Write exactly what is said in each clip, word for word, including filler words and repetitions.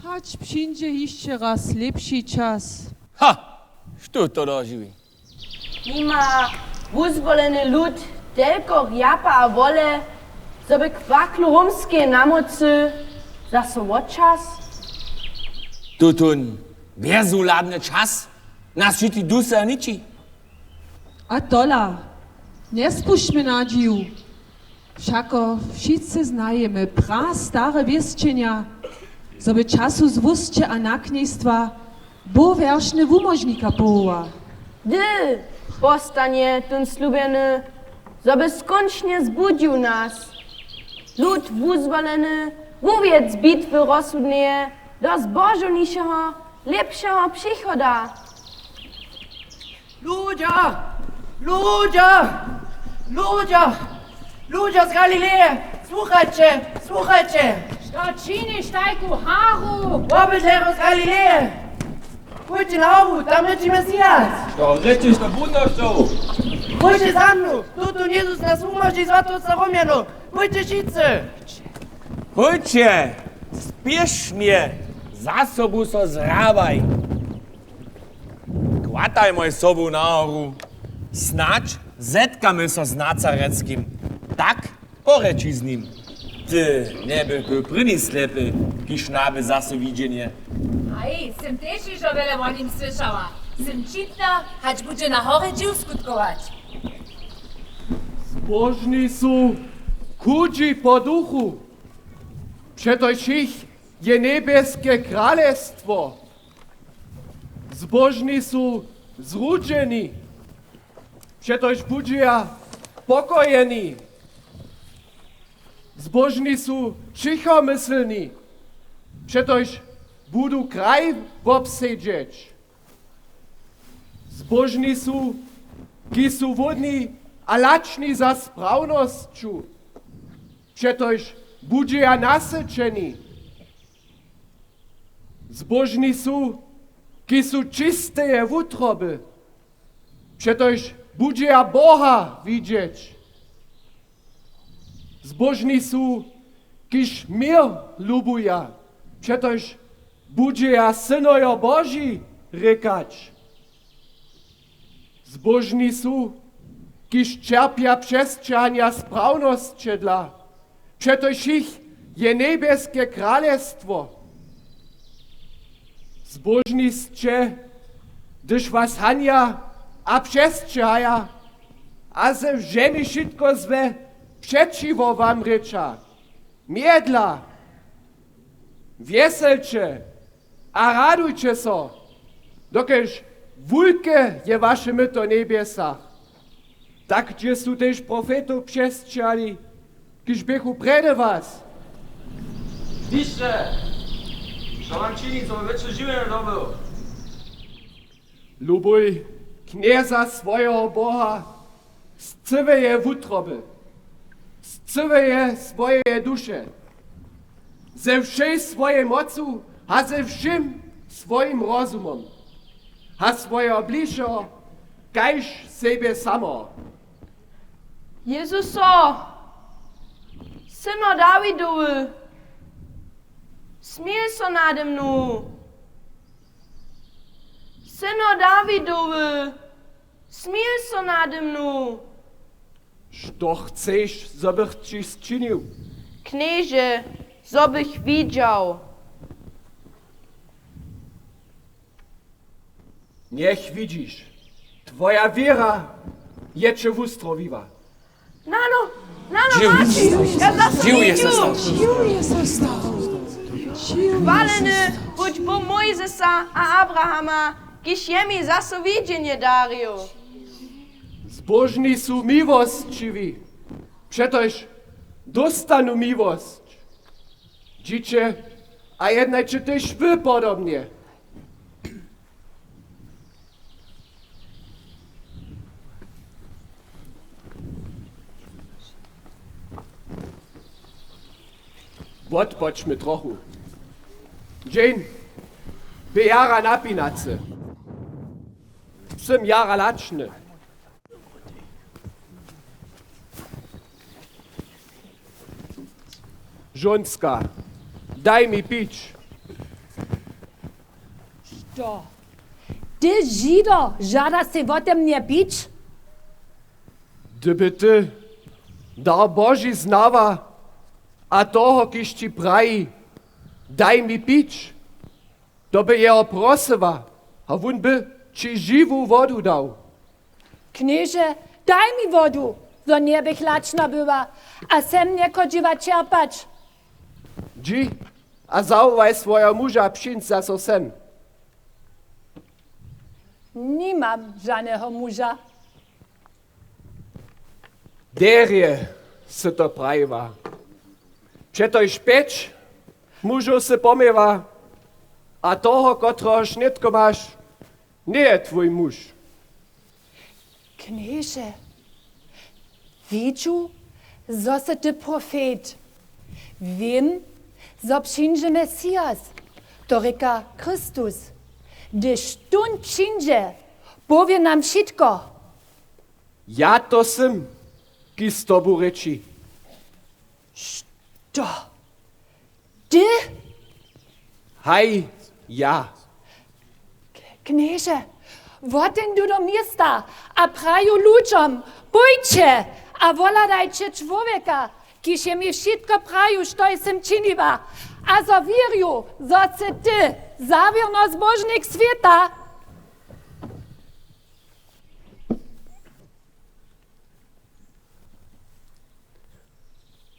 Hač přińdźe hišće raz lěpši čas. Ha! Štó to dožiwi? Nima wuzwoleny lud telko rjapa a wole, zo by kwaklu humskeje namocy zaso wočas? Tutón bjezuhladny čas nas wšitki dusa niči. A tola, njespušćmy nadźiju. Wšako wšitcy znajemy prastare wěsćenja, zo by času złósće a naknjejstwa Bóh wjeršny wumóžnika powoła. Hdy postanje tón slubjeny, zo by skónčnje zbudźił nas, lud wuzwoleny, wuwjedk z bitwy rozsudneje do zbožownišeho, lěpšeho přichoda? Ludźo! Ludźo! Ludźo! Ludźo z Galileje! Słuchajcie! Słuchajcie! Što činiš tajku haru? Wobydlerjo z Galileje! Pójće na horu, tam rěči Mesijas! Što rěčiš to budnosćow? Pójće za mnu! Tutón Jezus nas wumóži z wotroca Romjanow! Pójće wšitcy! Pójće! Spěšnje! Za sobu so zhrabaj! Chwatajmoj sobu na horu, snadź zetkamy so z Nazaretskim, tak porěči z nim. Ty njeby był prěni slěpy, kiž naby zaso widźenje. Haj, sym tež hižo wjele wo nim słyšała. Sym čitna, hač budźe na horje dźiw skutkować. Zbóžni su chudźi po duchu, přetož jich je njebjeske kralestwo. Zbóžni su zrudźeni, přetož budźeja pokojeni. Zbóžni su ćichomyslni, přetož budu kraj wobsedźeć. Zbóžni su, kiž su hłódni a lačni za sprawnosću, přetož budźeja nasyćeni. Zbóžni su, kiž su čisteje wutroby, přetož budźeja Boha widźeć. Zbóžni su, kiž měr lubuja, přetož budźeja synojo Boži rěkać. Zbóžni su, kiž ćerpja přesćahanja sprawnosće dla, přetož jich je njebjeske kralestwo. Zbóžni sće, hdyž was hanja a přesćahaja a ze wšěmi wšitko złe přećiwo wam rěča. Mjedla, wjeselće a radujće so, dokelž wulke je waše myto w njebjesach. Tak dźě su tež profetow přesćahali, kiž běchu prjedy was. Hišće, što mam činić, zo bych wětše žiwjenje dobył? Lubuj Knjeza, swojeho Boha, z cyłeje wutroby, z cyłeje swojeje duše, ze wšej swojej mocu a ze wšěm swojim rozumom, a swojeho bližšeho kaž sebje samoho. Jezuso, syno Dawidowy, smil so nade mnu. Syno Dawidowy, smil so nade mnu. Što chceš, zo bych ći sčinił? Knježe, zo bych widźał. Njech widźiš, twoja wěra je će wustrowiła. Nano, nano, Maći, ja zaso widźu. Chwaleny Budź Bóh Mójzesa a Abrahama, kiž je mi zaso widźenje darił. Zbóžni su miłosćiwi, přetož dóstanu miłosć. Dźiće a jednajće tež wy podobnje. Wotpočmy trochu. Dźeń bě jara napinacy. Sym jara lačny. Žónska, daj mi pić. Što? Ty, Žido, žada sej wótemnje pić? Hdyby ty dar Boži znała a toho, kiž ći praji: Daj mi pić, to by jeho prosyła a wón by ći žiwu wodu dał. Knježe, daj mi wodu, zo njebych lačna była a sem njechodźiła čerpać. Dźi a zawołaj swojeho muža, přińdź zaso sem. Nimam žaneho muža. Derje sy to prajiła. Přetož pjeć mužow sy poměła, a toho, kotrehož nětko maš, njeje twój muž. Knježe, widźu, zo sy ty profet. Wěm, zo přińdźe Mesias, to rěka Chrystus. Hdyž tón přińdźe, powě nam wšitko. Ja to sym, kiž z tobu rěči. Što? Ty? Haj, ja. Knježe, woteńdu do města a praju ludźom: Pójće a wohladajće čłowjeka, kiž je mi wšitko prajił, štož sym činiła, a zo wěrju, zo sy ty zawěrno zbóžnik swěta.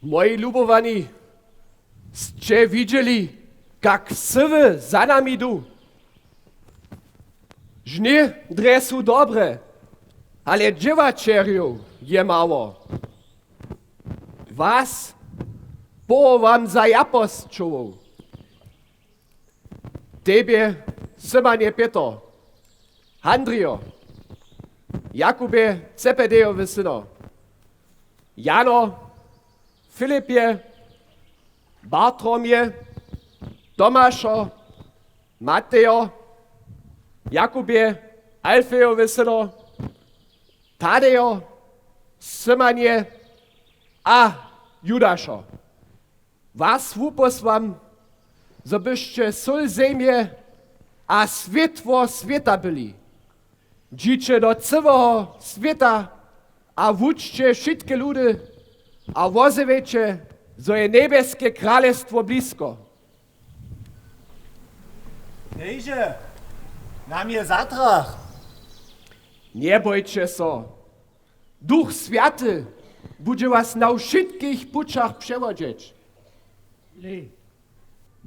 Moji lubowani, sće widźeli, kak syły za nami du? Žně drje su dobre, ale dźěłaćerjow je mało. Was powołam za japosćołow. Tebje, Symanje Pětr, Handrijo, Jakubje, Zebedejowy syno, Jano, Filipje, Bartromje, Tomašo, Matejo, Jakubje, Alfejowy syno, Tadejo, Symanje a Judašo. Was wupósłam, zo byšće sól zemje a swětło swěta byli. Dźiće do cyłeho swěta a wučće wšitke ludy a wozjewjeće, zo je njebjeske kralestwo blisko. Hejže, nam je zatrach. Njebójće so. Duch Swjaty budźe was na wšitkich pućach přewodźeć. Lej,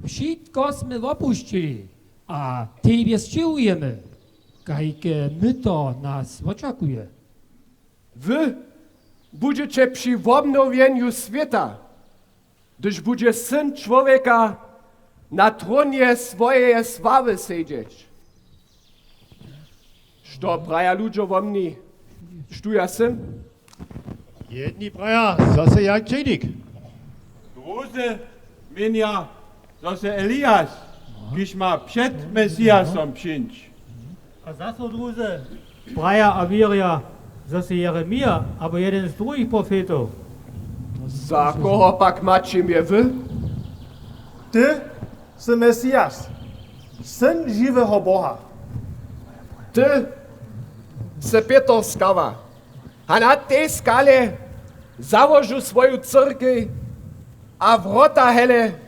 wšitko smy wopušćili a tebje sćěhujemy, kajke myto nas wočakuje. Wy budźeće při wobnowjenju swěta, hdyž budźe Syn čłowjeka na trónje swojeje sławy sedźeć. Što praja ludźo wo mni, štó ja sym? Jedni praja, zo sy Jan Křćenik. Druzy měnja, zo sy Elias, kiž ma před Mesiasom přińć. A zaso druzy praja a wěrja, zo sy Jeremija abo jedyn z druhich profetow. Za koho pak maće mje wy? Ty sy Mesias, Syn žiweho Boha. Ty sy Pětr skała, a na tej skalje załožu swoju cyrkej, a wrota hele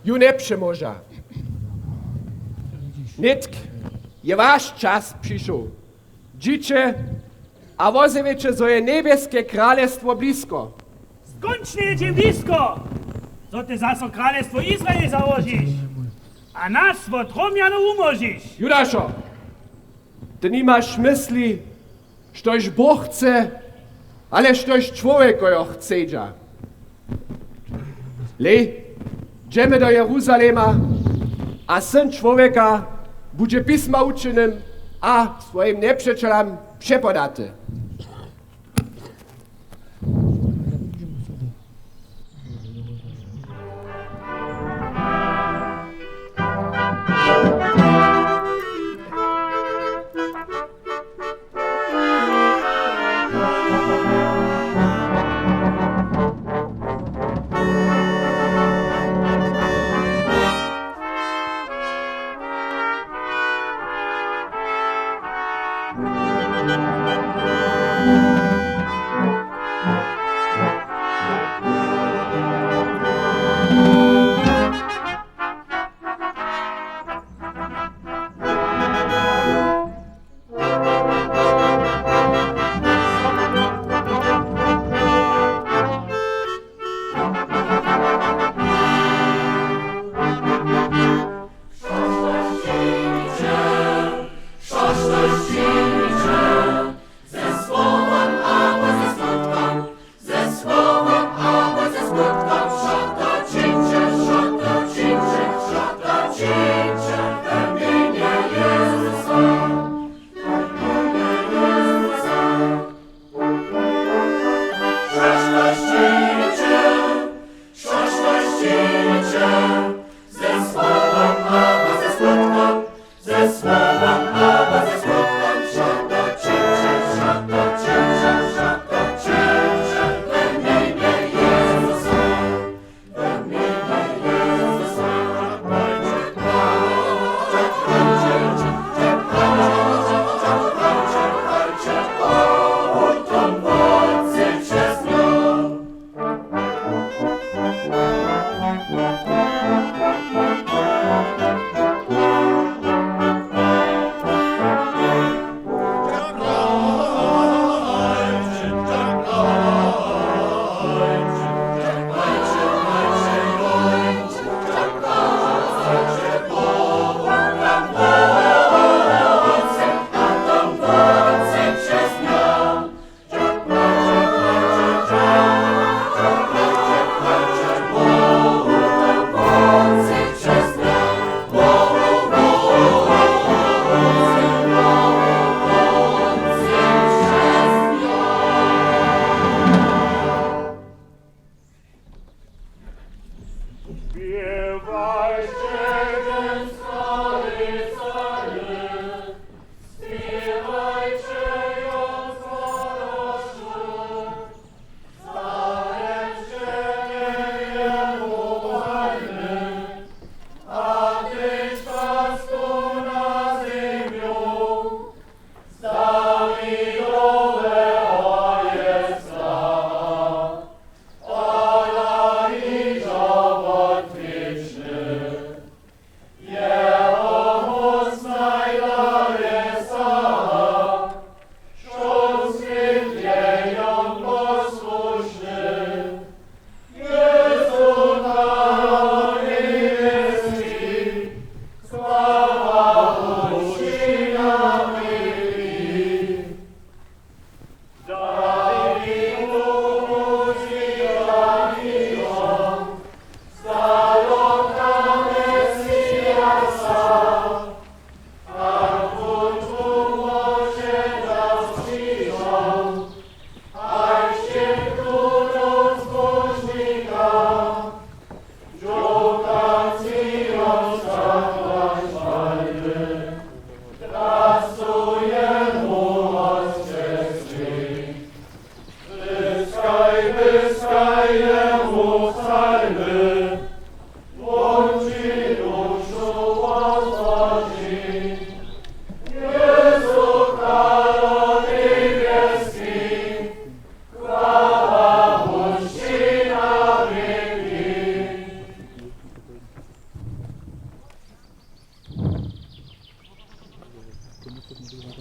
ju njepřemóža. Nětk je waš čas přišoł. Dźiće a wozjewjeće, zo je njebjeske kralestwo blisko. Skónčnje je dźeń blisko, zo ty zaso kralestwo Izrael załožiš. A nas wot Romjanow wumóžiš. Judašo, ty nimaš mysli, štož Bóh chce, ale štož čłowjekojo chcedźa. Lej, dźemy do Jeruzalema a Syn čłowjeka budźe pisma wučeny a swojim njepřećelam přepodaty.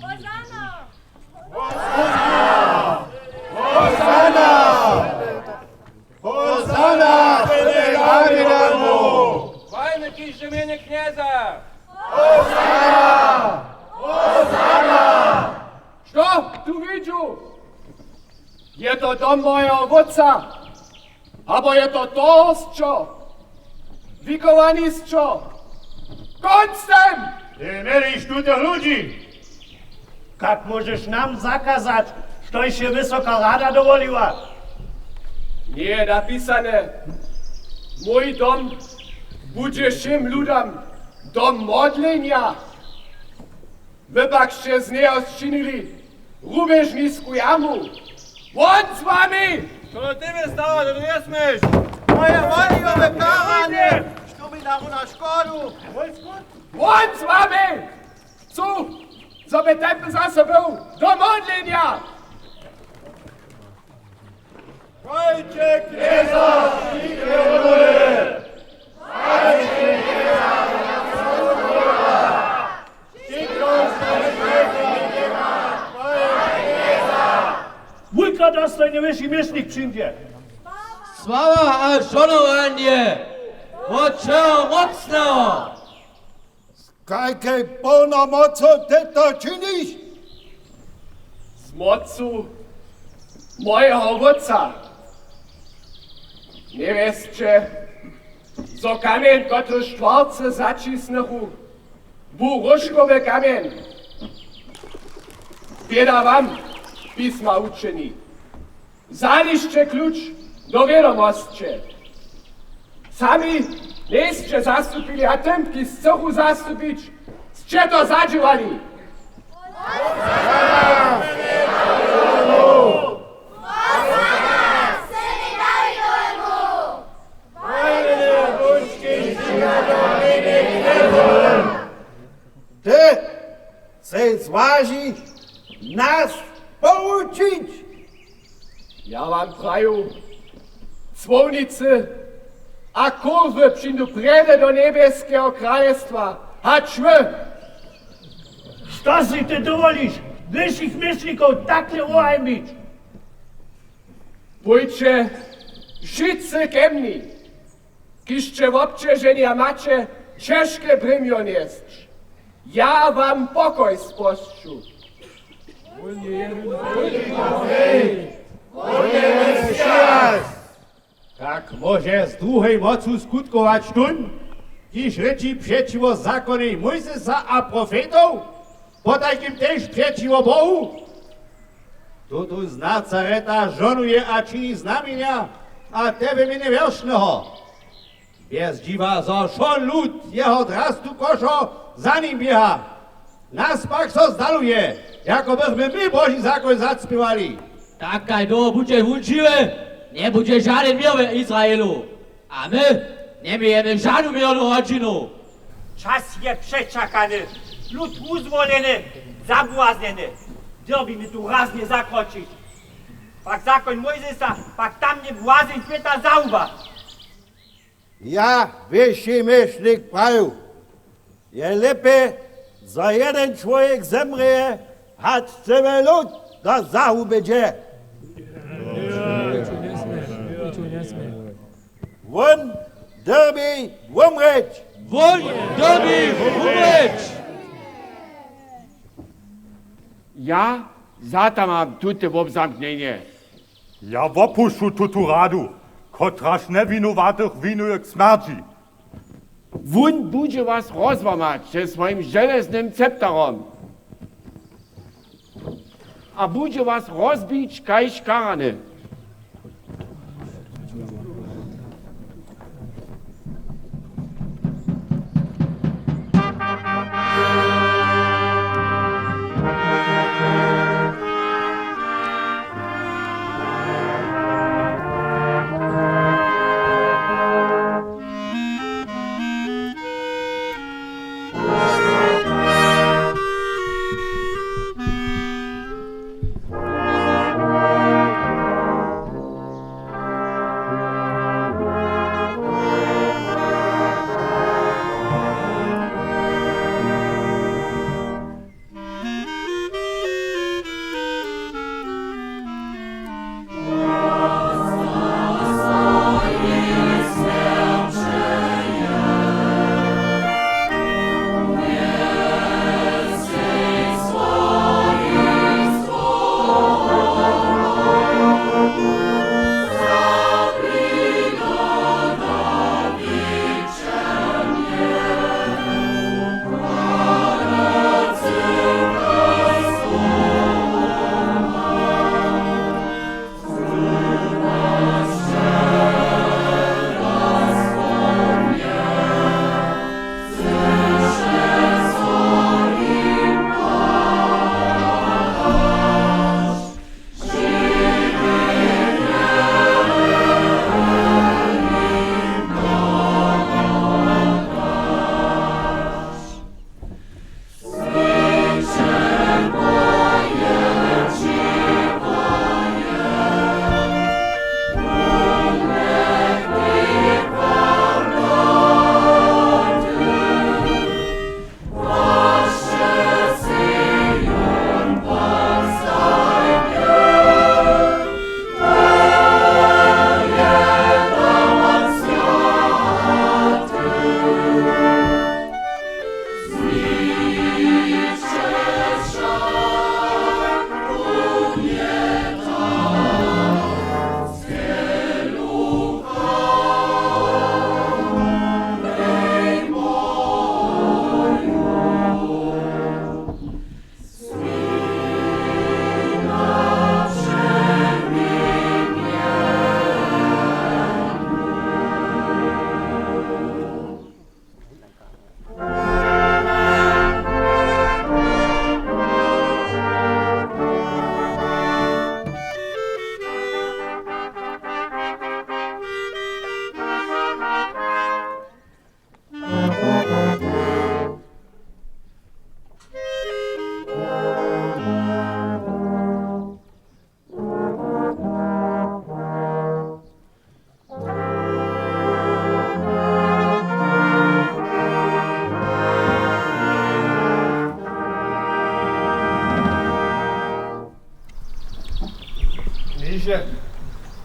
Hosana! Hosana! Hosana! Hosana! Chwalbni kiž w mjenje Knjeza! Je to dom mojeho wótca, abo je to tohorsćo, wikowanišćo? Kónc z tym! Ty měliš tutych ludźi! Kak móžeš nam zakazać, štož je Wysoka Rada dowoliła? Njeje napisane: Mój dom budźe wšěm ludom dom modlenja. Wy pak sće z njeho sčinili rubježnisku jamu. Won z wami! Što do tebe stało, to njesměš! To je wolijowe karanje, što mi naruna škodu. Won z wami! Chcu, zo by tempel zaso był do modlenja! Dajće knjeza, Wulka dostojny wyši měšnik přińdźe. Sława a žohnowanje wot Wšehomócneho! Z kajkej połnomocą ty to činiš? Z mocu mojeho Wótca. Njewěsće, zo kamjeń, kotryž twórcy zaćisnychu, bu róžkowy kamjeń. Běda wam, pisma wučeni. Wzali sće kluč do wědomosće. Sami njejsće zastupili a tym, kiž chcychu zastupić, sće to zadźěłali. Ty chceš zwažić nas poučić? Ja wam praju, cłownicy a kurwy přińdu prjedy do njebjeskeho kralestwa, hač wy. Što sej ty dowoliš wyšich měšnikow takle wuhajmić? Pójće wšitcy ke mni, kiž sće wobćeženi a maće ćežke brěmjo njesć. Ja wam pokoj spožču. Tak móže z druhej mocu skutkować tón, kiž rěči přećiwo zakonjej Mójzesa a profetow, potajkim tež přećiwo Bohu? Tutón z Nazareta žonuje a čini znamjenja, a te w mjenje wěršneho. Bjez dźiwa, zo wšón lud jeho drastu košo za nim běha. Nas pak so zdaluje, jako bychmy my Boži zakoń zacpěwali. Tak kaž dołho budźe wón žiwy, njebudźe žadyn měr w Izraelu. A my njemějemy žanu měrnu hodźinu. Čas je přečakany, lud wuzwoleny, zabłaznjeny. Dyrbimy tu raznje zakročić. Pak zakoń Mójzesa, pak tamnje błazeństwjeta zahuba. Ja, wyši měšnik, praju: Je lěpje, zo jedyn čłowjek zemrěje, hač cyły lud do zahuby dźe. Wón dyrbi wumrěć. Wón dyrbi wumrěć. Ja zatamam tute wobzamknjenje. Ja wopušću tutu radu, kotraž njewinowatych winuje k smjerći. Wón budźe was rozłamać ze swojim železnym scepterom a budźe was rozbić kaž karany.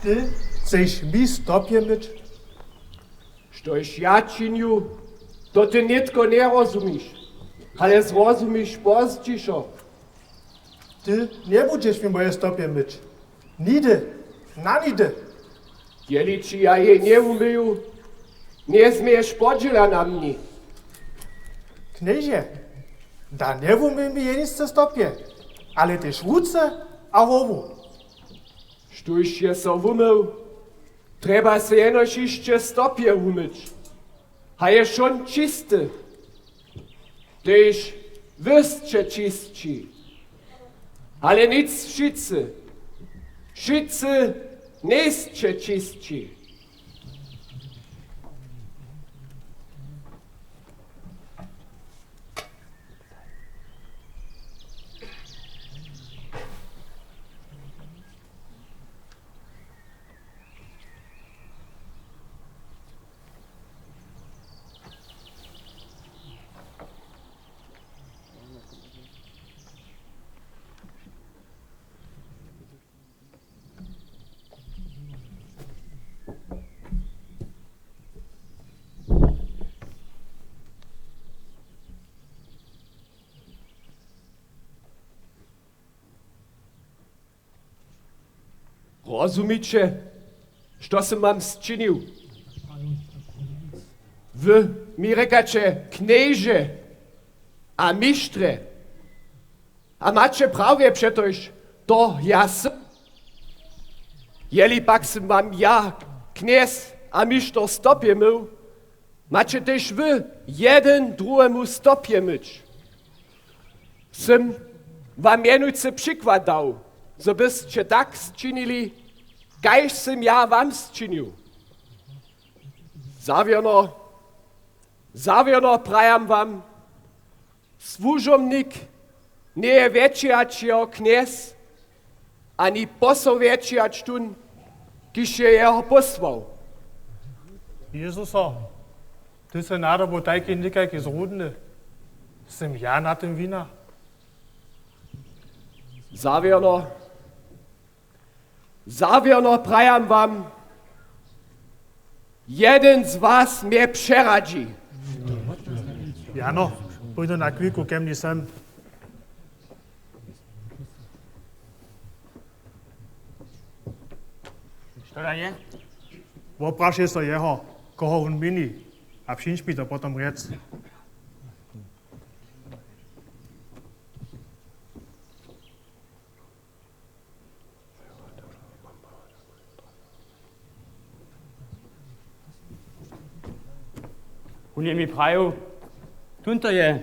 Ty chceš mi stopje myć? Štož ja činju, to ty nětko njerozumiš, ale zrozumiš pozdźišo. Ty njebudźeš mi moje stopje myć. Nihdy. Na nihdy. Jeli ći ja jej njewuměju, njezměješ podźěla na mni. Knježe, da njewuměj mi jenisce stopje, ale tež ruce a hłowu. Štóž je so wumył, trjeba so jenož hišće stopje wumyć. A je wšón čisty. Tež wy sće čisći. Ale nic wšitcy. Wšitcy njejsće čisći. Rozumiće, što sym wam sčinił? Wy mi rěkaće knježe a mištrje. A maće prawje, přetož to ja sym. Jeli pak sym wam ja, knjez a mištr, stopje mył, maće tež wy jedyn druhemu stopje myć. Sym wam mjenujcy přikład dał, zo bysće tak sčinili, kaž sym ja wam sčinił. Zawěrno, zawěrno prajam wam, słužomnik njeje wjetši hač jeho knjez, ani posł wjetši hač tón, kiž je jeho pósłał. Jezuso, ty sy nadobu tajki někajki zrudny. Sym ja na tym wina? Zawěrno, zawěrno prajam wam, jedyn z was mje přeradźi. Jano, pójdy na chwilku ke mni sem. Što da je? Woprašej so jeho, koho wón měni, a přińdź mi to potom rjec. Wón je mi prajił, tón to je,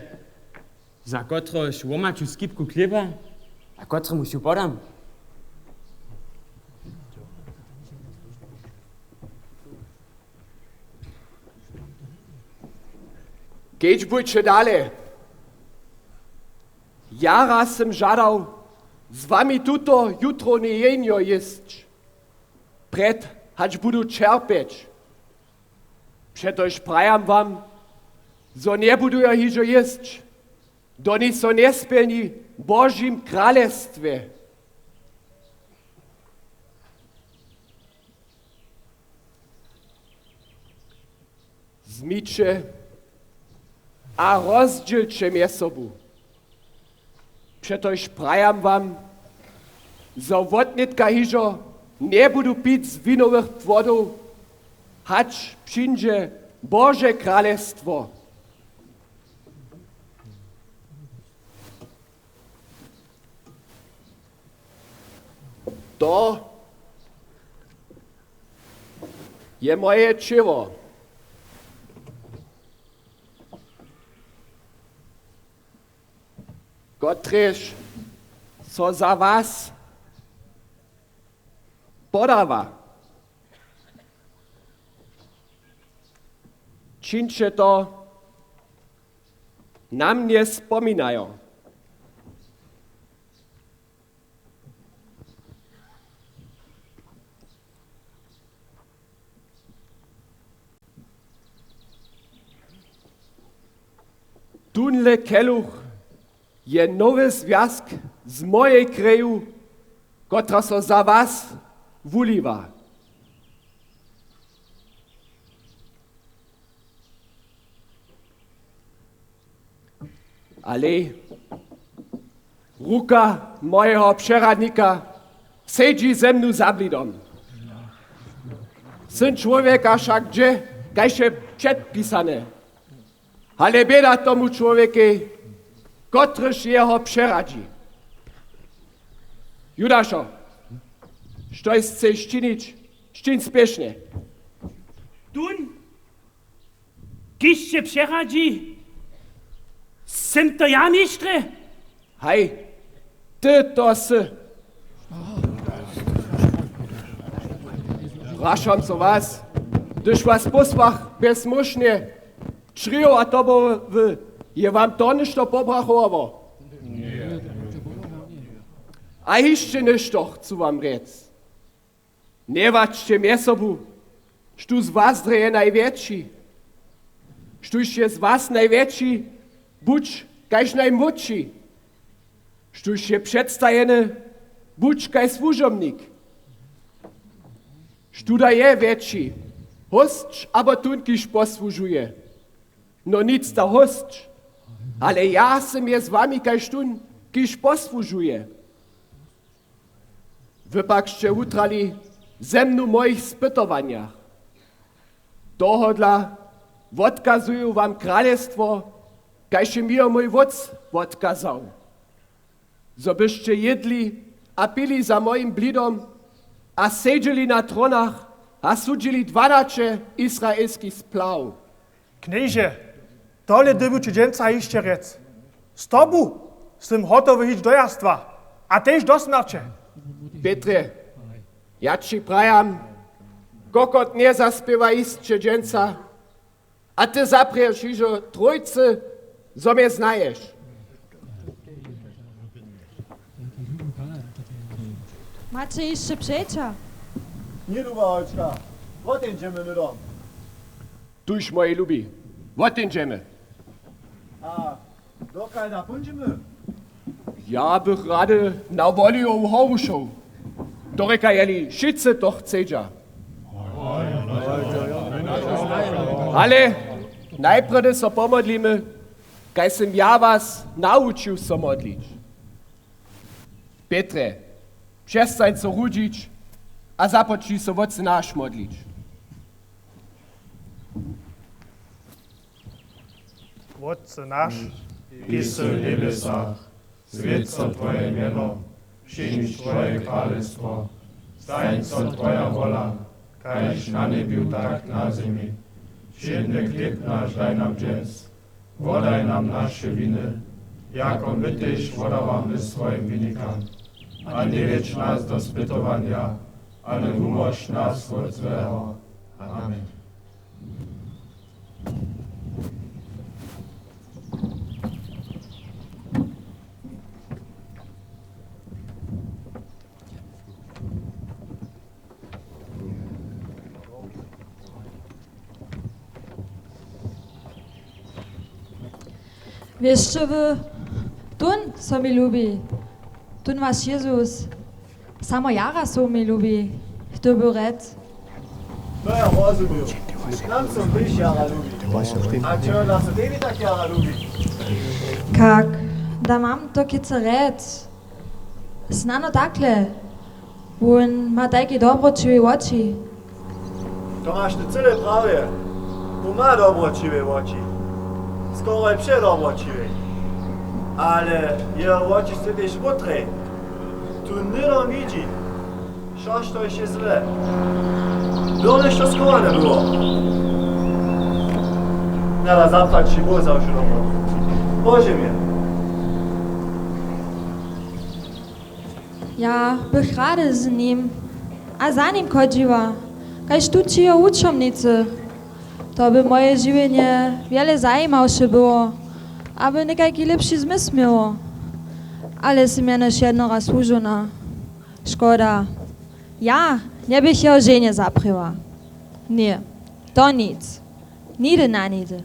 za kotrehož łomam tu skipku chlěba a kotremuž ju podam. Kedźbujće dale. Jara sym žadał z wami tuto jutrowne jenjo jěsć, prjed hač budu ćerpjeć. Přetož prajam wam, zo njebudu jo hižo jěsć, doniž so njesplni w Božim kralestwje. Wzmiće a rozdźělće mjez sobu. Přetož prajam wam, zo wotnětka hižo njebudu pić z winowych płodow, hač přińdźe Bože kralestwo. To je moje ćěło, kotrež so za was podawa. Čińće to na mnje spominajo. Tónle keluch je nowy zwjazk z mojej kreju, kotra so za was wuliwa. Ale ruka mojeho přeradnika sedźi ze mnu za blidom. Syn čłowjeka wšak dźe, kaž je předpisane. Ale běda tomu čłowjekej, kotryž jeho přeradźi. Judašo, štož chceš činić, čiń spěšnje. Tón, kiž će přeradźi, sym to ja, měštrje? Haj, ty to sy. Prašam so was, hdyž was pósłach bjezmóžnje črijow a tobowy, je wam to něšto pobrachowało? A hišće něšto chcu wam rjec. Njewačće mjez sobu, štó z was drje je najwjetši. Štóž je z was najwjetši, budź kaž najmłódši. Štóž je předstajeny, budź kaž słužobnik. Štó da je wjetši, hósć abo tón, kiž posłužuje? No nic da hósć, ale ja sym mjez wami kaž tón, kiž posłužuje. Wy pak sće wutrali ze mnu w mojich spytowanjach. Tohodla wotkazuju wam kralestwo, kaž je mi jo mój wótc wotkazał, zo byšće jědli a pili za mojim blidom a sedźeli na tronach a sudźili dwanaće izraelskich splaw. Knježe, tole dyrbju će dźensa hišće rjec. Z tobu sym hotowy hić do jarstwa, a tež do smjerće. Pětrje, ja ći prajam, kokot njezaspěwa jisće dźensa, a ty zaprěješ hižo trójcy, zo mje znaješ. Maće hišće přeća? Ně, luba holčka, woteńdźemy hnydom. Tuž, moji lubi, woteńdźemy. A dokal da póńdźemy? Ja bych rady na Wolijowu horu šoł. To rěka jeli wšitcy to chcedźa. Ale najprjedy so pomodlimy, kaž sym ja was nawučił so modlić. Pětrje, přestań so rudźić a započni so Wótče naš modlić. Wótče naš, kiž sy w njebjesach, swjeć so twoje mjeno, přińdź twoje kralestwo, stań so twoja wola, kaž na njebju, tak na zemi. Wšědny chlěb naš daj nam dźens, wodaj nam naše winy, jako my tež wodawamy swojim winikam. A njewjedź nas do spytowanja, ale wumóž nas wot złeho. Amen. Wěsće wy, tón so mi lubi, tón waš Jezus. Samo jara so mi lubi, to był red. To ja rozumił. Nam so tež jara lubi. A čehodla so tebi tak jara lubi? Kak, da mam to kice red. Snano takle. Wón ma tajke dobroćiwe woči. To maš ty cyle prawje. Wón ma dobroćiwe woči. Skoro je předobroćiwe. Ale jeho woči su tež mutrej. Tu hnydom widźi, štož je złe. Dyrje, što skoro njebyło. Nada zapłaći Bóh za wšu dobro. Bože mje. Ja bych rady z nim a za nim chodźiła, kaž tući jeho wučomnicy. To by moje žiwjenje wjele zajimawše było, a by někajki lěpši zmysł měło. Ale sym jenož jednoraz słužowna. Škoda. Ja njebych jeho ženje zaprěła. Ně, to nic. Nihdy na nihdy.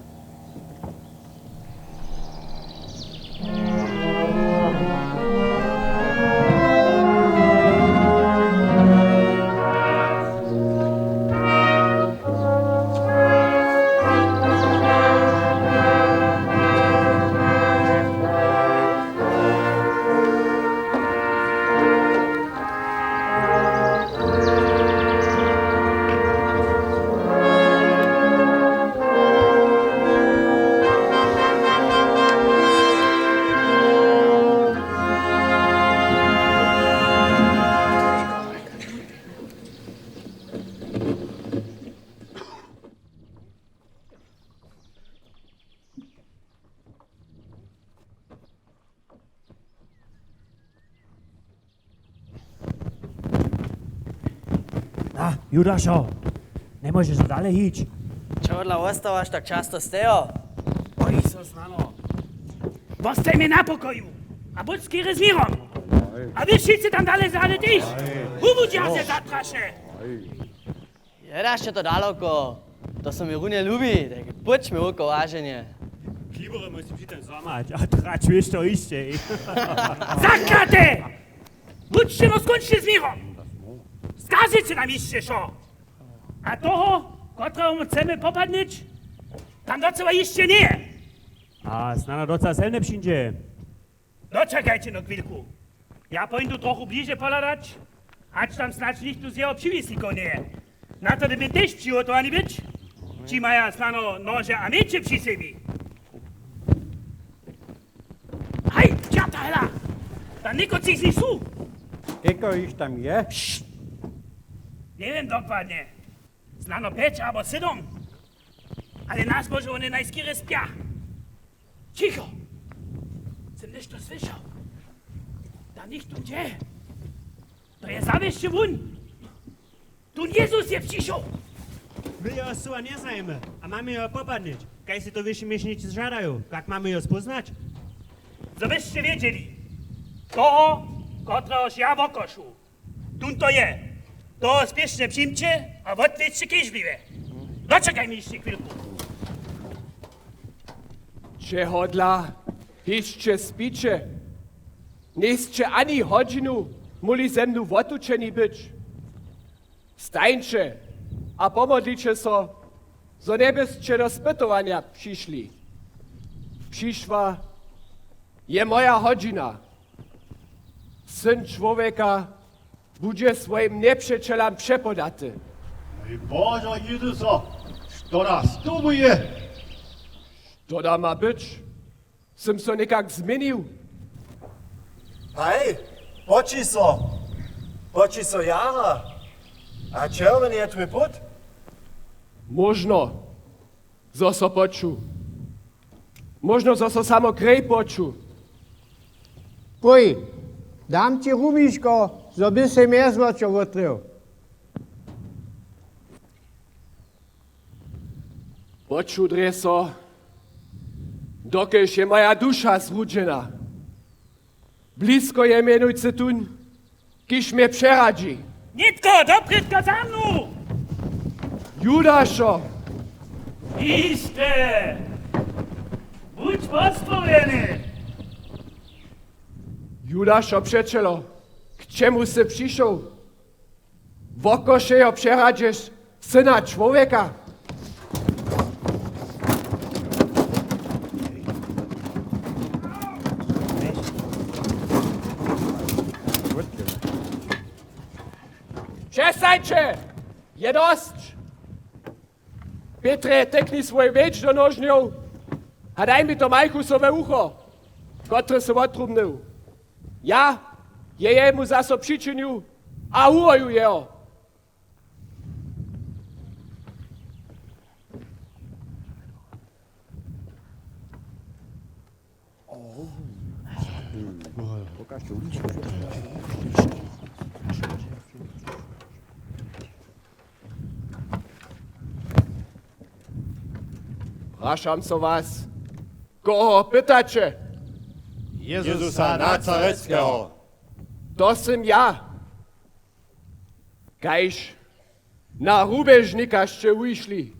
Judašo, njemóžeš dale hić. Čehodla wostawaš tak často stejo? Bojiš so snano. Wostaj mi na pokoju a budź skerje z měrom. A wy wšitcy tam dale zady tež. Wubudź, ja se zatraše. Jědaš će to daloko. To so mi runje lubi, tak pójčmy woko waženje. Flibory musimy při tym złamać, a trać wiš to hišće. Zaklate! Budźće no skónčili z měrom. Skažeće nam hišće wšo. A toho, kotreho chcemy popadnyć, tam docyła hišće njeje. A snano docyła sem njepřińdźe. Dočakajće no chwilku. Ja póńdu trochu bliže pohladać, hač tam snadź nichtó z jeho přiwisnikow njeje. Na to dyrbi tež přihotowani być. Ći maja snano nože a mječe při sebi. Haj, čerta hela! Tam někotřiž z nich su. Keko jich tam je? Pšt! Njewěm dokładnje. Snano pjeć abo sydom. Ale nas móže wone najskerje spja. Ćicho! Sym něšto słyšał. Tam něchtó dźe. To je zawěsće wón. Tón Jezus je přišoł. My jeho słowa njeznajemy a mamy jeho popadnyć. Kaž sej to wyši měšnicy žadają, kak mamy jeho spóznać? Zo byšće wědźeli, toho, kotrehož ja wokošu. Tón to je. Toho spěšnje přimće a wotwědźće kežbliwje. Dočakaj mi hišće chwilku. Čehodla hišće spiće? Njejsće ani hodźinu móhli ze mnu wotučeni być. Stańće a pomodliće so, zo njebysće do spytowanja přišli. Přišła je moja hodźina. Syn čłowjeka budźe swojim njepřećelam přepodaty. Mój Božo Jezuso, što da z tobu je? Što da ma być? Sym so někak změnił? Haj, poći so, poći so jara. A čerwjeny je twój put? Móžno, zo so poču. Móžno, zo so samo krej poču. Pój, dam ći rumiško, zo by sej mjez wočo wotrył. Poču drje so, dokelž je moja duša zrudźena. Blisko je mjenujcy tón, kiž mje přeradźi. Nětko, doprědka za mnu! Judašo! Hišće! Budź woswobjeny! Judašo přećelo, k čemu sy přišoł? Wokošejo přeradźeš Syna čłowjeka? Přestańće! Je dosć! Pětrje, tekni swój mjeć do nožnjow a daj mi to Malchusowe wucho, kotrež sy wotrubnył. Ja je jemu zaso přičinił a wuwoju jeho. Prašam so was, koho pytaće? Jezusa Nazaretskeho. To sym ja. Kaž na rubježnika sće wušli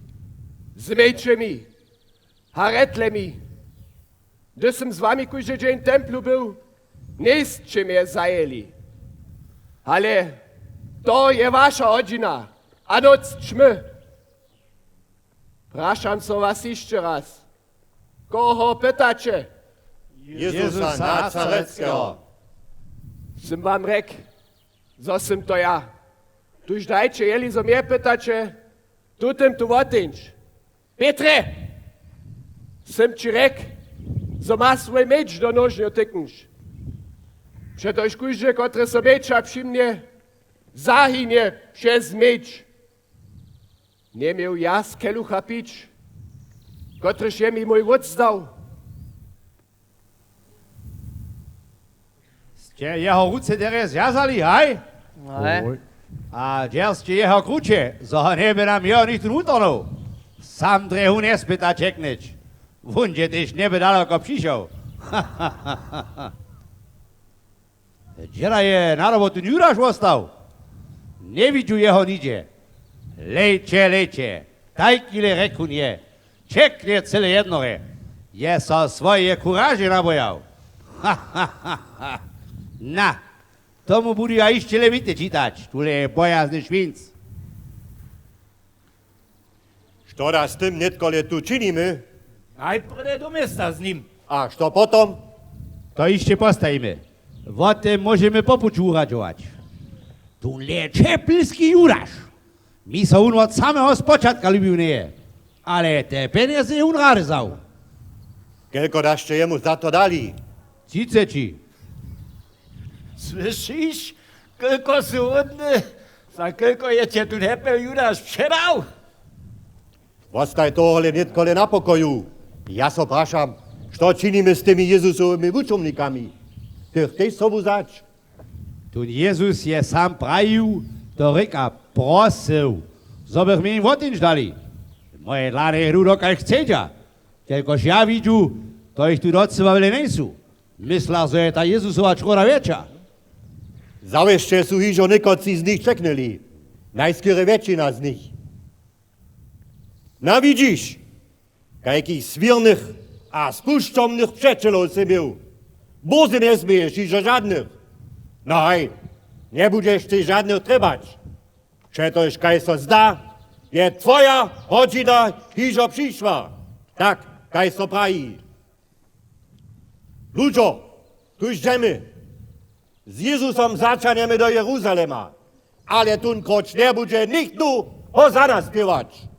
z mječemi a retlemi. Hdyž sym z wami kóždy dźeń w templu był, njejsće mje zajěli. Ale to je waša hodźina a nóc ćmy. Prašam so was hišće raz, koho pytaće? Jezusa Nazaretskeho. Sym wam rjekł, zo sym to ja. Tuž dajće, jeli zo mje pytaće, tutym tu woteńć. Pětrje, sym ći rjekł, zo maš swój mjeć do nožnjow tyknyć. Přetož kóždy, kotryž so mječa přimnje, zahinje přez mjeć. Njeměł ja z kelucha pić, kotryž je mi mój wótc dał? Sće jeho ruce derje zwjazali, haj? Haj. Oj. A hdźež sće jeho kruće, zo ho njeby nam jeho nichtó wutorhnył? Sam drje wón njespyta ćeknyć. Wón dźe tež njeby daloko přišoł. Hdźe da je nadobo tón Judaš wostał? Njewidźu jeho nigdźe. Hlejće, hlejće, tajkile rjekł wón je, ćeknje cyle jednore. Je so swojeje kuraže nabojał. Na, tomu budu ja hišće le wětej čitać, tule bojazny šwinc. Što da z tym nětkole tu činimy? Najprjedy do města z nim. A što potom? To hišće postajimy. Wo tym móžemy po puću wuradźować. Tónle ćepilski Judaš. Mi so wón wot sameho spočatka lubił njeje, ale te pjenjezy je wón rady wzał. Kelko da sće jemu za to dali? Třiceći. Słyšiš, kelko sy hódny, za kelko je će tón hepel Judaš předał? Wostaj tohole nětkole na pokoju. Ja so prašam, što činimy z tymi Jezusowymi wučomnikami? Tych tež sobu wzać? Tón Jezus je sam prajił, to rěka, prosył, zo bych my jim woteńć dali. Moje dlanje hru, dokelž chcedźa. Kelkož ja widźu, to jich tu docyła wjele njejsu. Mysla, zo je ta Jezusowa čroda wjetša. Zawěsće su hižo někotři z nich ćeknyli. Najskerje wjetšina z nich. Na, widźiš, kajkich swěrnych a spušćomnych přećelow sy měł. Bórze njesměješ hižo žadnych. No haj, njebudźeš tež žadnych trjebać. Přetož, kaž so zda, je twoja hodźina hižo přišła. Tak, kaž so praji. Ludźo, tuž dźemy. Z Jezusom zaćahnjemy do Jeruzalema, ale tónkroć njebudźe nichtó ho za nas spěwać.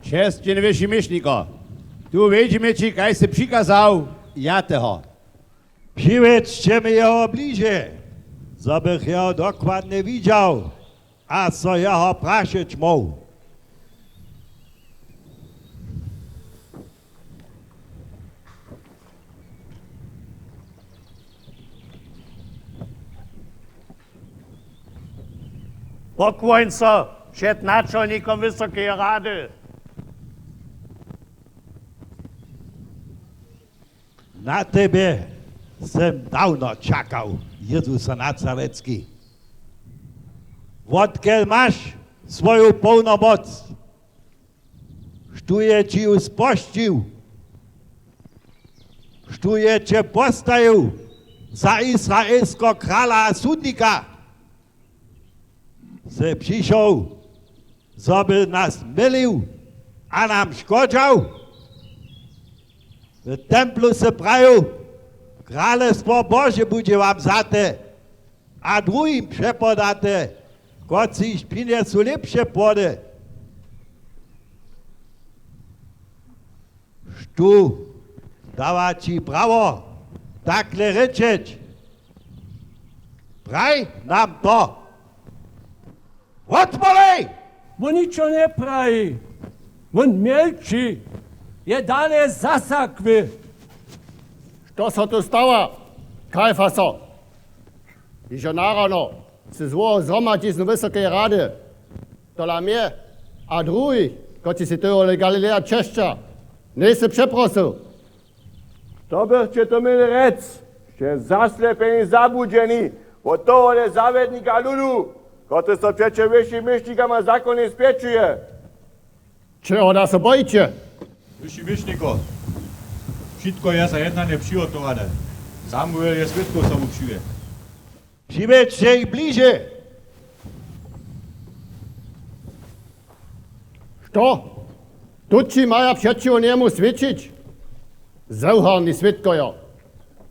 Česćen wyši měšniko, tu wjedźimy ći, kaž sy přikazał, jateho. Přiwjedźće mi jeho bliže, zo bych jeho dokładnje widźał a so jeho prašeć móhł. Pokłóń so před načalnikom Wysokeje rady. Na tebje sem dawno čakał, Jezusa Nazarecki. Wotkel maš swoju połnu moc? Štó je ći ju spožčił? Štó je će postajił za izraelskeho krala a sudnika? Sy přišoł, zo by nas mylił a nam škodźał? W templu sy prajił: Kralestwo Bože budźe wam wzate a druhim přepodate, kotřiž přinjesu lěpše płody. Štó dawa ći prawo takle rěčeć? Praj nam to. Wotmolej! Wón ničo njepraji. Wón mjelči. Je dale zasakły. Što so tu stawa, Kajfaso? Hižo narano sy zwołał zhromadźiznu Wysokeje rady. Tola mje a druhich, kotřiž sy tohole Galileja česća, njejsy přeprosył. Što bychće to měli rjec? Sće zaslepjeni, zabłudźeni wot tohole zawjednika ludu, kotryž so přećo wyšim měšnikam a zakonjej spjećuje. Čeho da so bojiće? Wyši měšniko, wšitko je za jednanje přihotowane. Samuel je swědkow sobu přiwjedł. Přiwjedźće jich bliže. Što? Tutči maja přećiwo njemu swědčić? Zewharni swědkojo,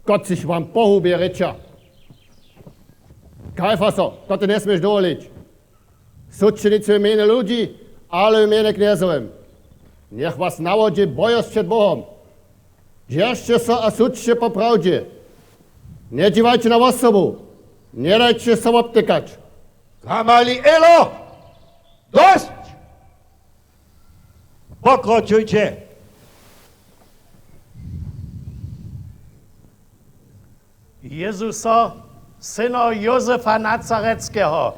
kotřiž wam pohubje rěča. Kajfaso, to ty njesměš dowolić. Sudźće nic w mjenje ludźi, ale w mjenje Knjezowym. Njech was nawodźi bojosć před Bohom. Dźeržće so a sudźće po prawdźe. Njedźiwajće na wosobu. Njedajće so wobtekać. Gamalielo! Dosć! Pokročujće! Jezuso, syno Józefa Nazaretskeho,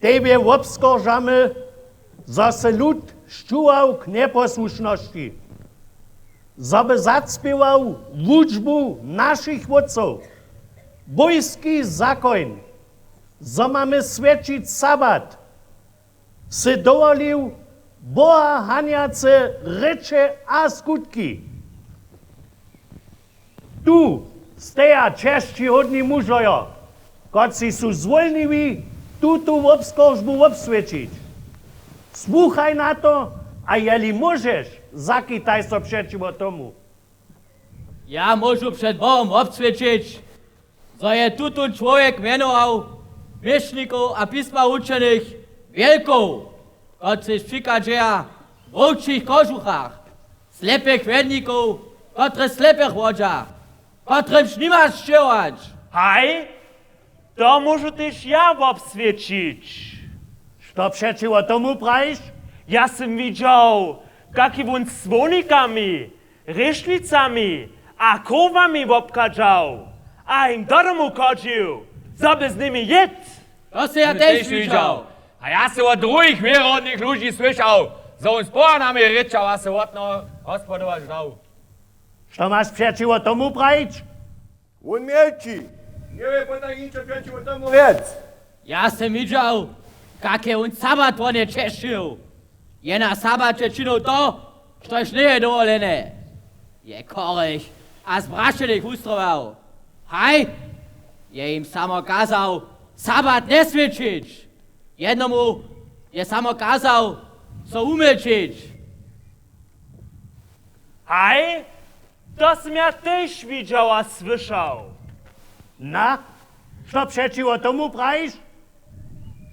tebje wobskoržamy, zo sy lud šćuwał k njeposłušnosći, zo by zacpěwał wučbu našich wótcow, bójski zakoń, zo mamy swjećić sabat, sy dowolił Boha hanjace rěče a skutki. Tu steja česćihódni mužojo, kotřiž su zwólniwi tutu wobskoržbu wobswědčić. Słuchaj na to, a jeli móžeš, zakitaj so přećiwo tomu. Ja móžu před Bohom wobswědčić, zo je tutón čłowjek mjenował měšnikow a pisma wučenych wjelkow, kotřiž přichadźeja w wowčich kožuchach, slepych wjednikow, kotrež slepych wodźa, kotrymž nima sćěhować. Haj, to móžu tež ja wobswědčić. Što přećiwo tomu prajiš? Ja sym widźał, kak je wón z słownikami, hrěšnicami a chowami wobchadźał a jim do domu chodźił, zo by z nimi jědł. To sy ja tež widźał. A ja sy wot druhich wěrohodnych ludźi słyšał, zo wón z pohanami rěčał a sy wotno hospodować dał. Što maš přećiwo tomu prajić? Wón mjelči. Njewě potajke ničo přećiwo tomu rjec. Ja sym widźał, kak je wón sabat wone česćił. Je na sabaće činił to, štož njeje dowolene. Je chorych a zbrašenych wustrował. Haj, je jim samo kazał sabat njeswjećić. Jednomu je samo kazał so wumjelčić. Haj, to sym ja tež widźał a słyšał. Na, što přećiwo tomu prajiš?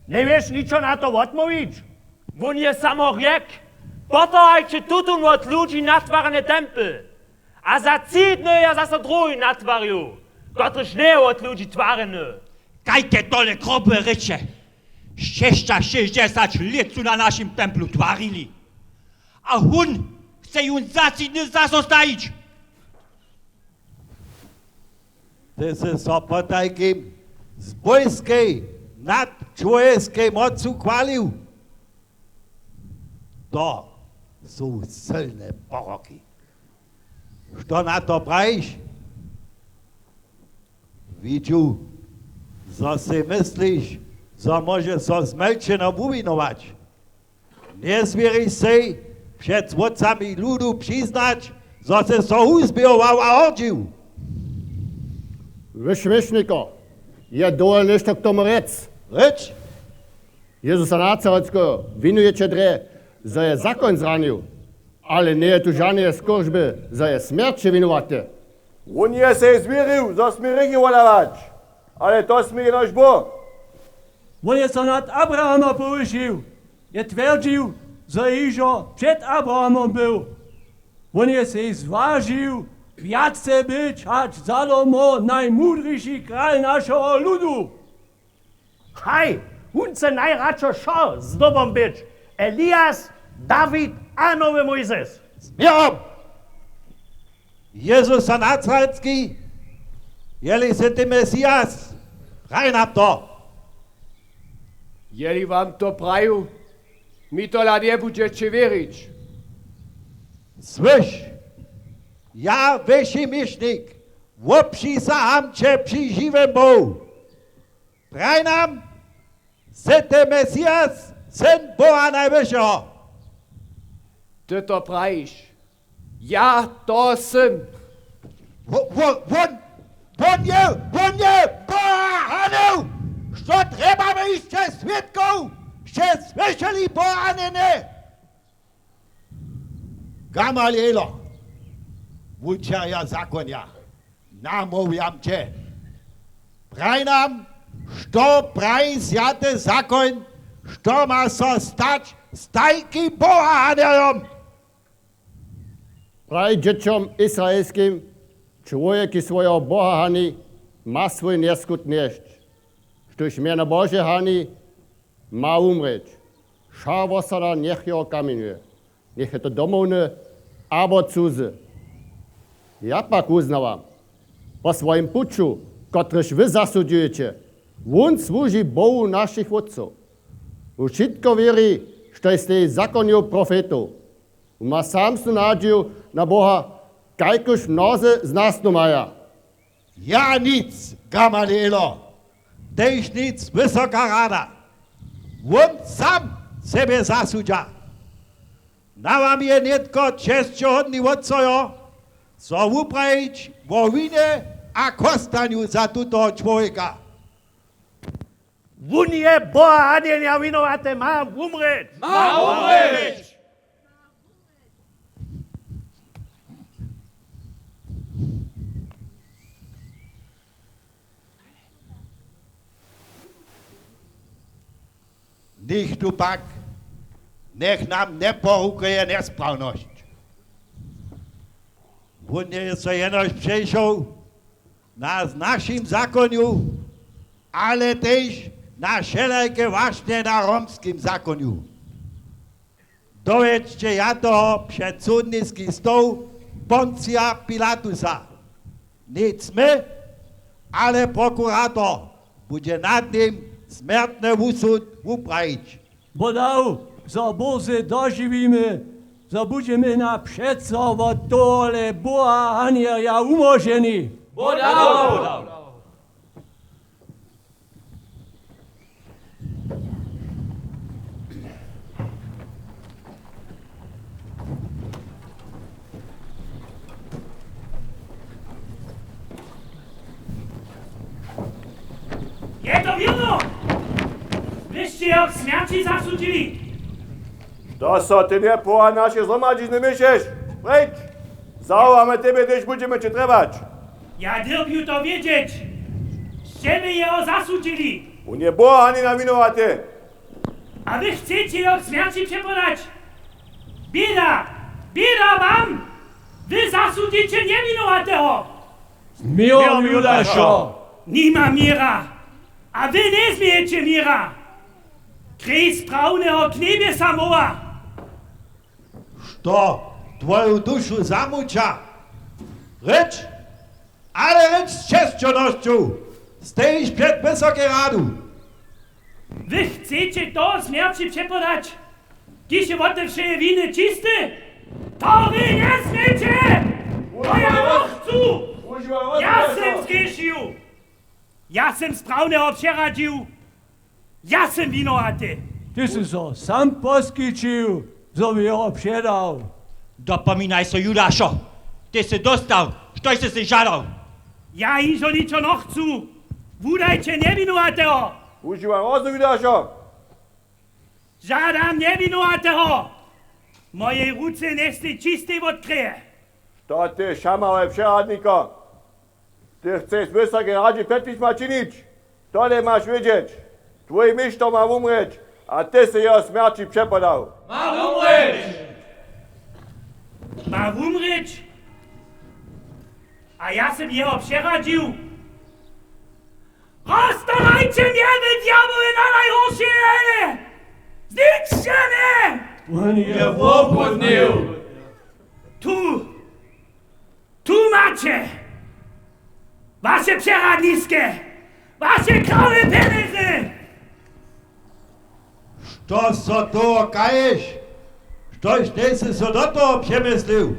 Njewěš ničo na to wotmołwić? Wón je samo rjekł, Potorhajće tutón wot ludźi natwarjeny tempel. A za tři dny je zaso druhi natwarił, kotryž njeje wot ludźi twarjeny. Kajke tole grube rěče! Šěsćašěsćdźesać lět su na našim templu twarili. A wón chce jón za tři dny zaso stajić. Ty sy so potajkim z bójskej nadčłowjeskej mocu chwalił. To su sylne poroki. Što na to prajiš? Widźu, zo sej mysliš, zo móžeš so zmjelčeno wuwinować. Njezwěriš sej před wótcami ludu přiznać, zo sy so wuzběhował a hordźił. Wy šměšniko, je dowol něšto k tomu rjec. Rěč. Jezusa Nazareckeho winujeće drje, zo je zakoń zranił, ale njeje tu žaneje skóržby, zo je smjerće winowaty. Wón je sej zwěrił, zo smě hrěchi wodawać, ale to smě jenož Bóh. Wón je so nad Abrahama powyšił, je twjerdźił, zo je hižo před Abrahamom był. Wón je sej zwažił, wjace być hač zadomo najmudriši kral našeho ludu. Haj, wón chce najradšo wšo zdobom być: Elias, Dawid a nowy Mójzes. Směrom! Jezus Nazarecki, jeli sy ty Mesias, hraj nam to! Jeli wam to praju, mi tola njebudźeće wěrić. Słyš, ja, wyši měšnik, wopřisaham će při žiwym Bohu. Praj nam, sy ty Mesias, Syn Boha Najwyšeho? Ty to prajiš. Ja to sym. Wo-, wo-, wón, wón je, wón je Boha hanył! Što trjebamy hišće swědkow? Sće słyšeli Boha hanyne? Gamalielo, wučerjo zakonja, namołwjam će. Praj nam, što praji swjaty zakoń, što ma so stać z tajkim Boha hanyjom? Praj dźěćom izraelskim: Čłowjek, kiž swojeho Boha hani, ma swój njeskud njesć. Štóž mjeno Bože hani, ma wumrěć. Wša wosada njech jeho kamjenjuje, njech je to domowny abo cuzy. Ja pak wuznawam, po swojim puću, kotryž wy zasudźujeće, wón słuži Bohu našich wótcow. Wón wšitko wěri, štož steji w zakonju profetow. Wón ma sam snu nadźiju na Boha, kajkuž mnozy z nas to maja. Ja nic, Gamalielo, tež nic, wysoka rada. Wón sam sebje zasudźa. Na wam je nětko česćohódni wótcojo, so wuprajić wo winje a chostanju za tutoho čłowjeka. Wón je Boha hanjenja winowaty, ma wumrěć! Ma wumrěć! Nichtó pak njech nam njeporukuje njesprawnjosć. Wón je so jenož přešoł na našim zakonju, ale tež na wšelajke wašnje na romskim zakonju. Dowjedźće jatoho před sudniski stoł Poncija Pilatusa. Nic my, ale prokurator budźe nad nim smjertny wusud wuprajić. Bo dał, zo bórze dožiwimy, zo budźemy na přeco wot tohole Boha hanjerja wumoženi. Bo dał! Je to wěrno! Wy sće jeho k smjerći zasudźili. To so ty njepohład naše zhromadźizny měšeš. Preč! Zawołamy tebje, hdyž budźemy će trjebać. Ja dyrbju to wědźeć. Sće wy jeho zasudźili. Wón je Boha hanjenja winowaty. A wy chceće jeho k smjerći přepodać? Běda! Běda wam! Wy zasudźiće njewinowateho! Měrom Judašo! Nima měra! A wy njezmějeće měra! Krjej sprawneho knjebjesa moła! Što twoju dušu zamuća? Rěč! Ale rěč z česćownosću, stejiš před wysokej radu. Wy chceće toho smjerći přepodać, kiž je wot te wšeje winy čisty? To wy njesměće! To ja nochcu! Ja sym zgrěšił! Ja sym sprawneho přeradźił! Ja sym winowaty. Ty sy so sam poskićił, zo by jeho předał. Dopominaj so, Judašo, ty sy dóstał, štož sy sej žadał. Ja hižo ničo nochcu. Wudajće njewinowateho. Wužiwaj rozum, Judašo. Žadam njewinowateho. Mojej ruce njestej čistej wot kreje. Što ty šamałe přeradniko? Ty chceš w Wysokej radźe před pisma činić? Tole maš wědźeć. Twój mišter ma wumrěć, a ty sy jeho smjerći přepodał. Ma wumrěć! Ma wumrěć? A ja sym jeho přeradźił? Roztorhajće mje, wy djabły, na najhorše hele! Zničće mje! Wón je wobłudnył! Tu! Tu maće waše přeradniske, waše krawne pjenjezy! Što so toho kaješ? Štož njejsy so do toho přemyslił?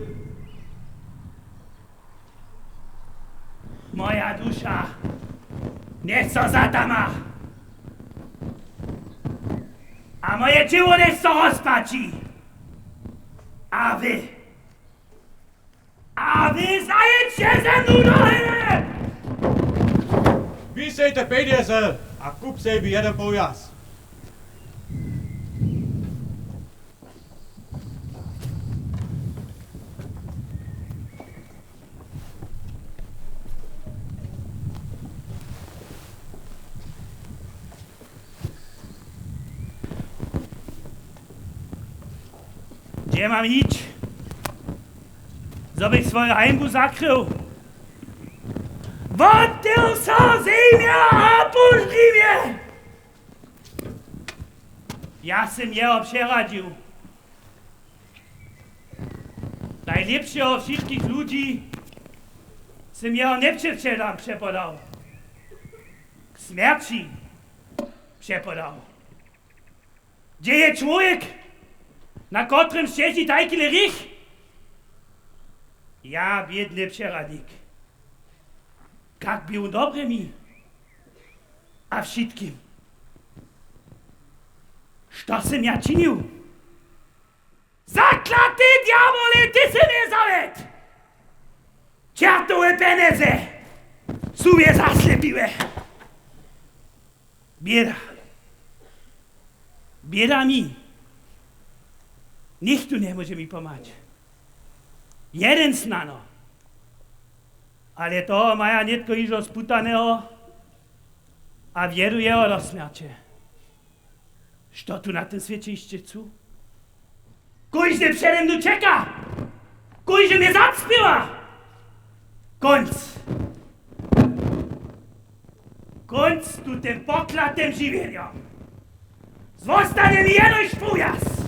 Moja duša njež so zatama a moje ćěło njež so rozpači. A wy, A wy zajědźće ze mnu do hele! Wisej te pjenjezy a kup sebi jedyn powjaz. Hdźe mam hić, zo bych swoju hańbu zakrył? Wotdył so zemja a póždźi mje! Ja sym jeho přeradźił. Najlěpšeho wšitkich ludźi sym jeho njepřewčelam přepodał. K smjerći přepodał. Hdźe je čłowjek, na kotrymž ćeži tajki hrěch? Ja, bědny přeradnik. Kak bě wón dobry mi a wšitkim? Što sym ja činił? Zaklati djabole, ty sy mje zawjedł! Čertowe pjenjezy su mje zaslěpiłe! Běda. Běda mi. Nichtó njemóže mi pomhać. Jedyn snano. Ale toho maja nětko hižo sputaneho a wjedu jeho do smjerće. Što tu na tym swěće hišće chcu? Kóždy přede mnu čeka! Kóždy mje zaspěwa! Kónc! Kónc z tutym poklatym žiwjenjom! Zwostanje mi jenož powjaz!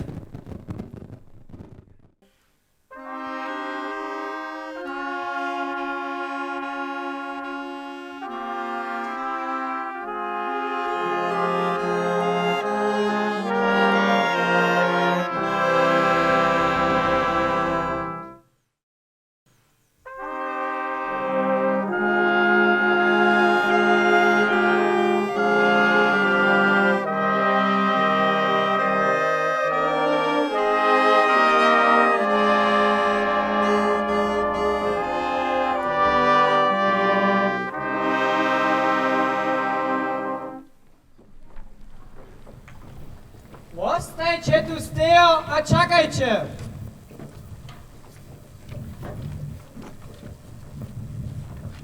Wostajće tu stejo a čakajće.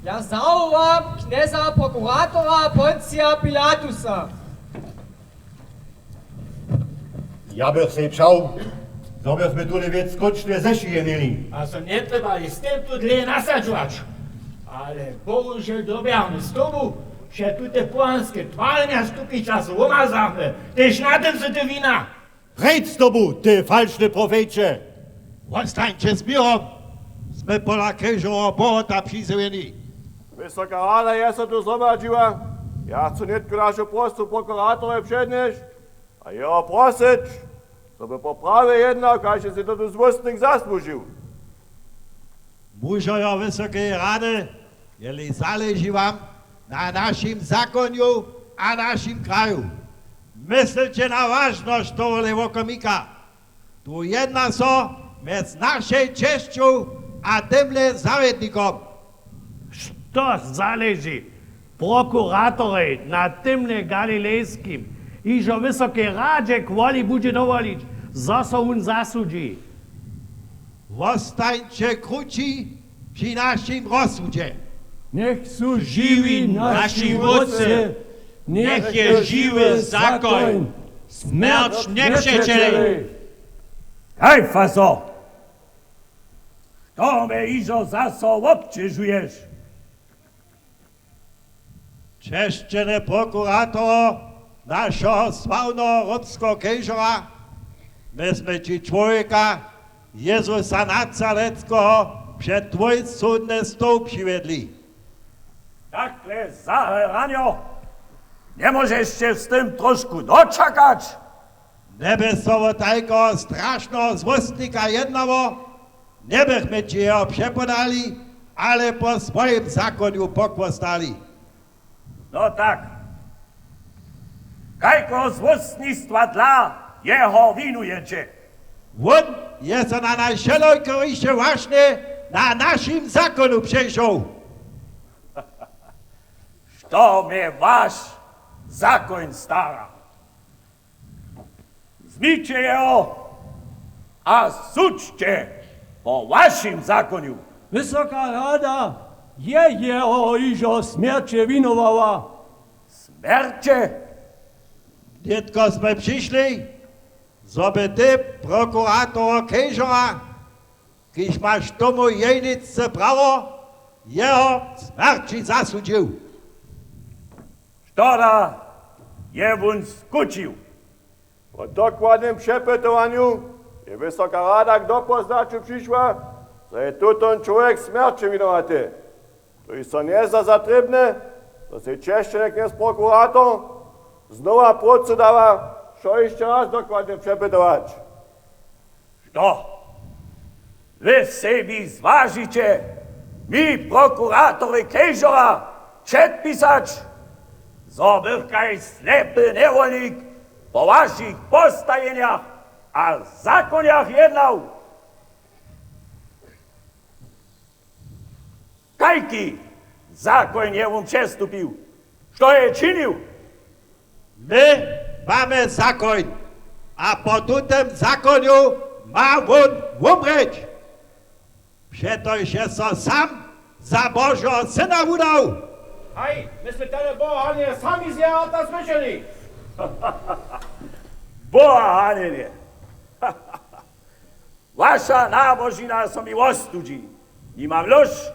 Ja zawowam knjeza prokuratora Poncija Pilatusa. Ja bych sej přał, Zo bysmy tule wěc skónčnje zešiwjenili. A so njetrjeba jich z tym tu dlěje nasadźować. Ale bohužel dyrbjamy z tomu, že tute pohanske twarnja stupić a so womazamy, tež na tym su ty wina. Preč z tobu, ty falšny profeće! Wostańće z měrom, smy pola kejžoreho pohota přizjewjeni. Wysoka rada je so tu zhromadźiła. Ja chcu nětko našu prostu prokuratorje přednjesć a jeho prosyć, zo by po prawje jednał, kaž je sej to tu złóstnik zasłužił. Mužojo wysokeje rady, jeli zaleži wam na našim zakonju a našim kraju, myslće na wažnosć tohole wokomika. Tu jedna so mjez našej česću a tymle zawjednikom. Što zaleži prokuratorjej na tymle galilejskim, hižo wysokej radźe kwoli budźe dowolić, zo so wón zasudźi? Wostańće krući při našim rozsudźe. Njech su žiwi naši wótcy, njech je žiwy zakoń, smjerć njepřećelej. Kajfaso, što mje hižo zaso wobćežuješ? Česćene prokurator našeho sławneho hromskeho kejžora, my smy ći čłowjeka Jezusa Nazareckeho před twój sudny stoł přiwjedli. Takle zaheranjo, njemóžeš sće z tym trošku dočakać? Njeby so wo tajkeho strašneho złóstnika jednało, njebychmy ći jeho přepodali, ale po swojim zakonju pochłostali. No tak, kajkeho złóstnistwa dla jeho winujeće? Wón je so na najwšelakoriše wašnje na našim zakonju přešoł. Što mje waš zakoń stara? Zmiće jeho a sudźće po wašim zakonju. Wysoka rada je jeho hižo smjerće winowała. Smjerće? Nětko smy přišli, zo by ty prokurator kejžora, kiž maš tomu jejnicce prawo, jeho smjerći zasudźił. Što da je wón skutšił? Po dokładnym přepytowanju je Wysoka rada k dopoznaću přišła, zo je tutón čłowjek smjerće winowaty. Tuž so njezda za trěbne, zo sej česćene knjez prokurator znowa prócu dawa, wšo hišće raz dokładnje přepytować. Što? Wy sebi zwažiće mi, prokuratorjej kejžora, předpisać, zo bych kaž slepy njewolnik po wašich postajenjach a zakonjach jednał? Kajki zakoń je wón přestupił? Što je činił? My mamy zakoń a po tutym zakonju ma wón wumrěć. Přetož je so sam za Božeho Syna wudał. Haj, my smy tele Boha hanjenje sami z jeho wrota słyšeli. Boha hanjenje. Waša nabožina so mi wostudźi. Nimam lóšt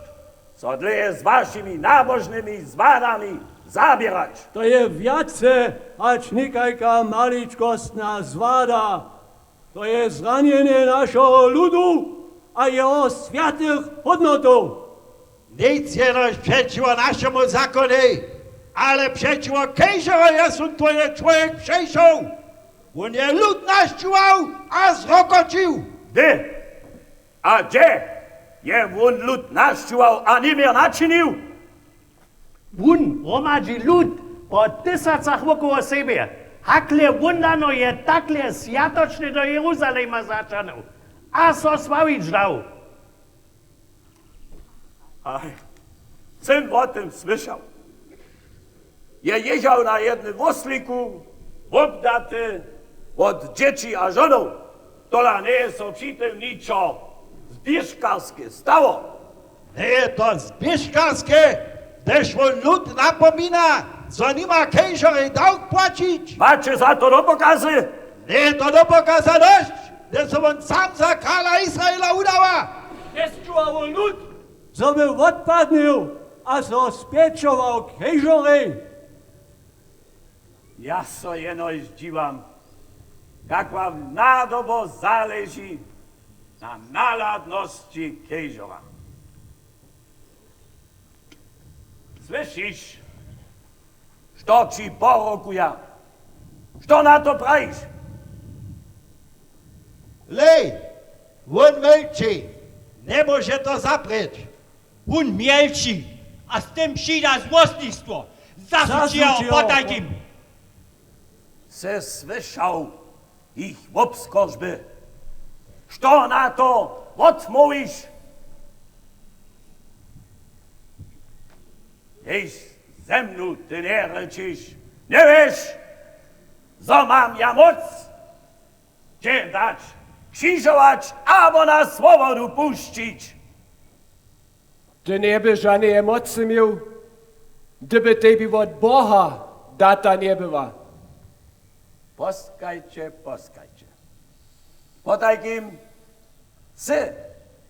so dlěje z wašimi nabožnymi zwadami zaběrać. To je wjace hač někajka maličkostna zwada. To je zranjenje našeho ludu a jeho swjatych hódnotow. Nic jenož přećiwo našemu zakonjej, ale přećiwo kejžoro je sym twój čłowjek přešoł. Wón je lud našćował a zrokoćił. Hdy a hdźe je wón lud našćował a něměr načinił? Wón hromadźi lud po tysacach wokoło sebje. Hakle wón rano je takle swjatočnje do Jeruzalema zaćahnył a so sławić dał. A sym wo tym słyšał. Je jěžał na jednym wósliku, wobdaty wot dźěći a žonow. Tola njeje so při tym ničo zběžkarske stało? Njeje to zběžkarske, hdyž wón lud napomina, zo nima kejžorej dawk płaćić? Maće za to dopokazy? Njeje to dopokaza dosć? Hdy so wón sam za krala Israela wudawa, njesćuwa wón lud, zo by wotpadnył a so spjećował k kejžorjej. Ja so jenož dźiwam, kak wam nadobo zaleži na nahladnosći kejžora. Słyšiš, što ći porokuja? Što na to prajiš? Lej, wón mjelči, njemóže to zaprěć. Wón mjelči a z tym přida złoslistwo. Zasući jeho. Zasući jeho potajkim. Sej słyšał jich wobskoržby? Što na to wotmołwiš? Hejš ze mnu ty njerěčiš, njewěš, zo mam ja móc će dać křižować abo na swobodu pušćić? Ty njeby žaneje mocy měł, hdyby tebi wot Boha data njebyła. Poskajće, poskajće. Potajkim sy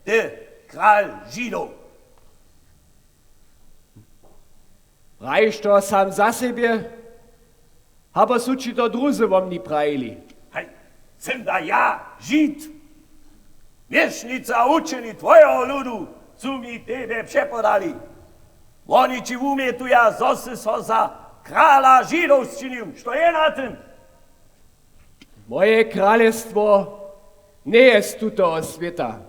ty kral Židow? Prajiš to sam za sebje? Abo su ći to druzy wo mni prajili? Haj, sym da ja Žid? Měšnicy a wučeni twojeho ludu su mi tebje přepodali. Woni ći wumjetuja, zo sy so za krala Židow sčinił. Što je na tym? Moje kralestwo njeje z tutoho swěta.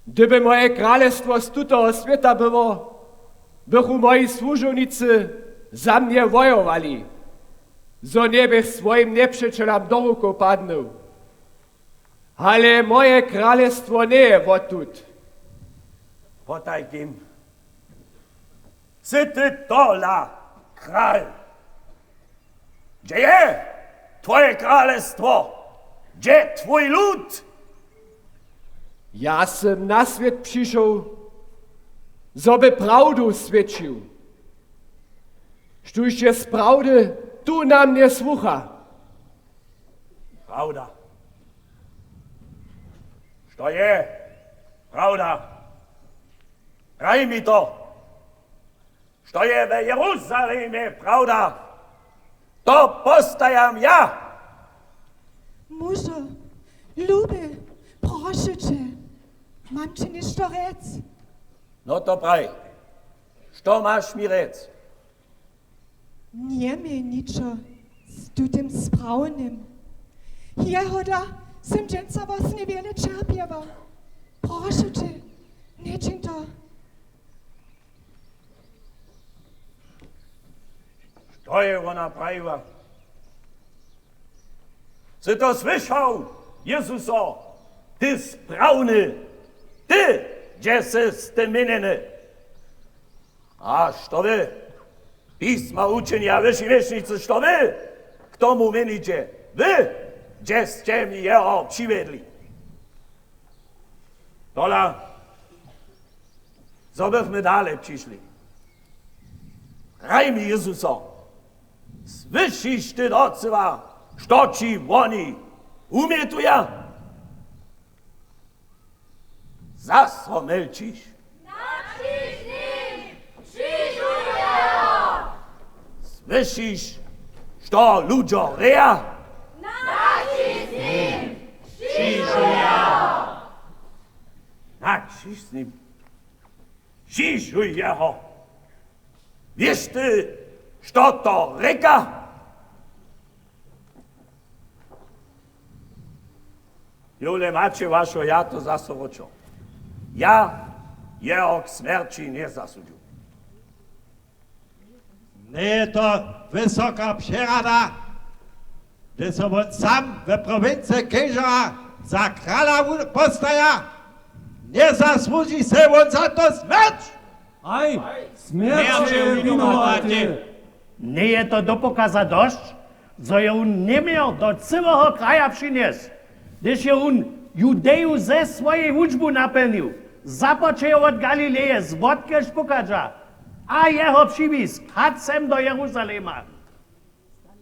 Hdyby moje kralestwo z tutoho swěta było, bychu moji słužownicy za mnje wojowali, zo njebych swojim njepřećelam do rukow padnył. Ale moje kralestwo njeje wotut. Potajkim, sy ty tola kral? Hdźe je twoje kralestwo? Hdźe twój lud? Ja sym na swět přišoł, zo by prawdu swědčił. Štóž je z prawdy, tu na mnje słucha. Prawda. Što je prawda? Hraj mi to. Što je we Jeruzalemje prawda, to postajam ja. Mužo, lubi, prošu će, mam ći něšto rjec. No to praj, što maš mi rjec? Njeměj ničo z tutym sprawnym. Jehoda sym dźensa wosnje wjele ćerpjeła. Prošu će, nječin to. Što je wona prajiła? Sy to słyšał, Jezuso? Ty sprawny, ty, hdźe sy z tym měnjeny? A što wy, pisma wučeni a wyši měšnicy, što wy k tomu měniće? Wy, hdźe sće mi jeho přiwjedli? Tola, zo bychmy dale přišli. Hraj mi, Jezuso, słyšiš ty docyła, što ći woni wumjetuja? Zaso mjelčiš? Nakřiž z nim! Křižuj jeho! Słyšiš, što ludźo rěja? Nakřiž z nim! Křižuj jeho! Nakřiž z nim! Křižuj jeho! Wěš ty, što to rěka? Jowle, maće wašo, ja to zaso wróćo. Ja jeho k smjerći njezasudźu. Njeje to wysoka přerada, hdy so wón sam we prowincy kejžora za krala wu-, postaja? Njezasłuži sej wón za to smjerć? Haj, smjerće winowaty! Njeje to do pokaza dosć, zo je wón njeměł do cyłeho kraja přinjesć, hdyž je wón Judeju ze swojej wučbu napjelnił? Započejo wot Galileje, zwotkaž pochadźa, a jeho přiwisk hač sem do Jeruzalema.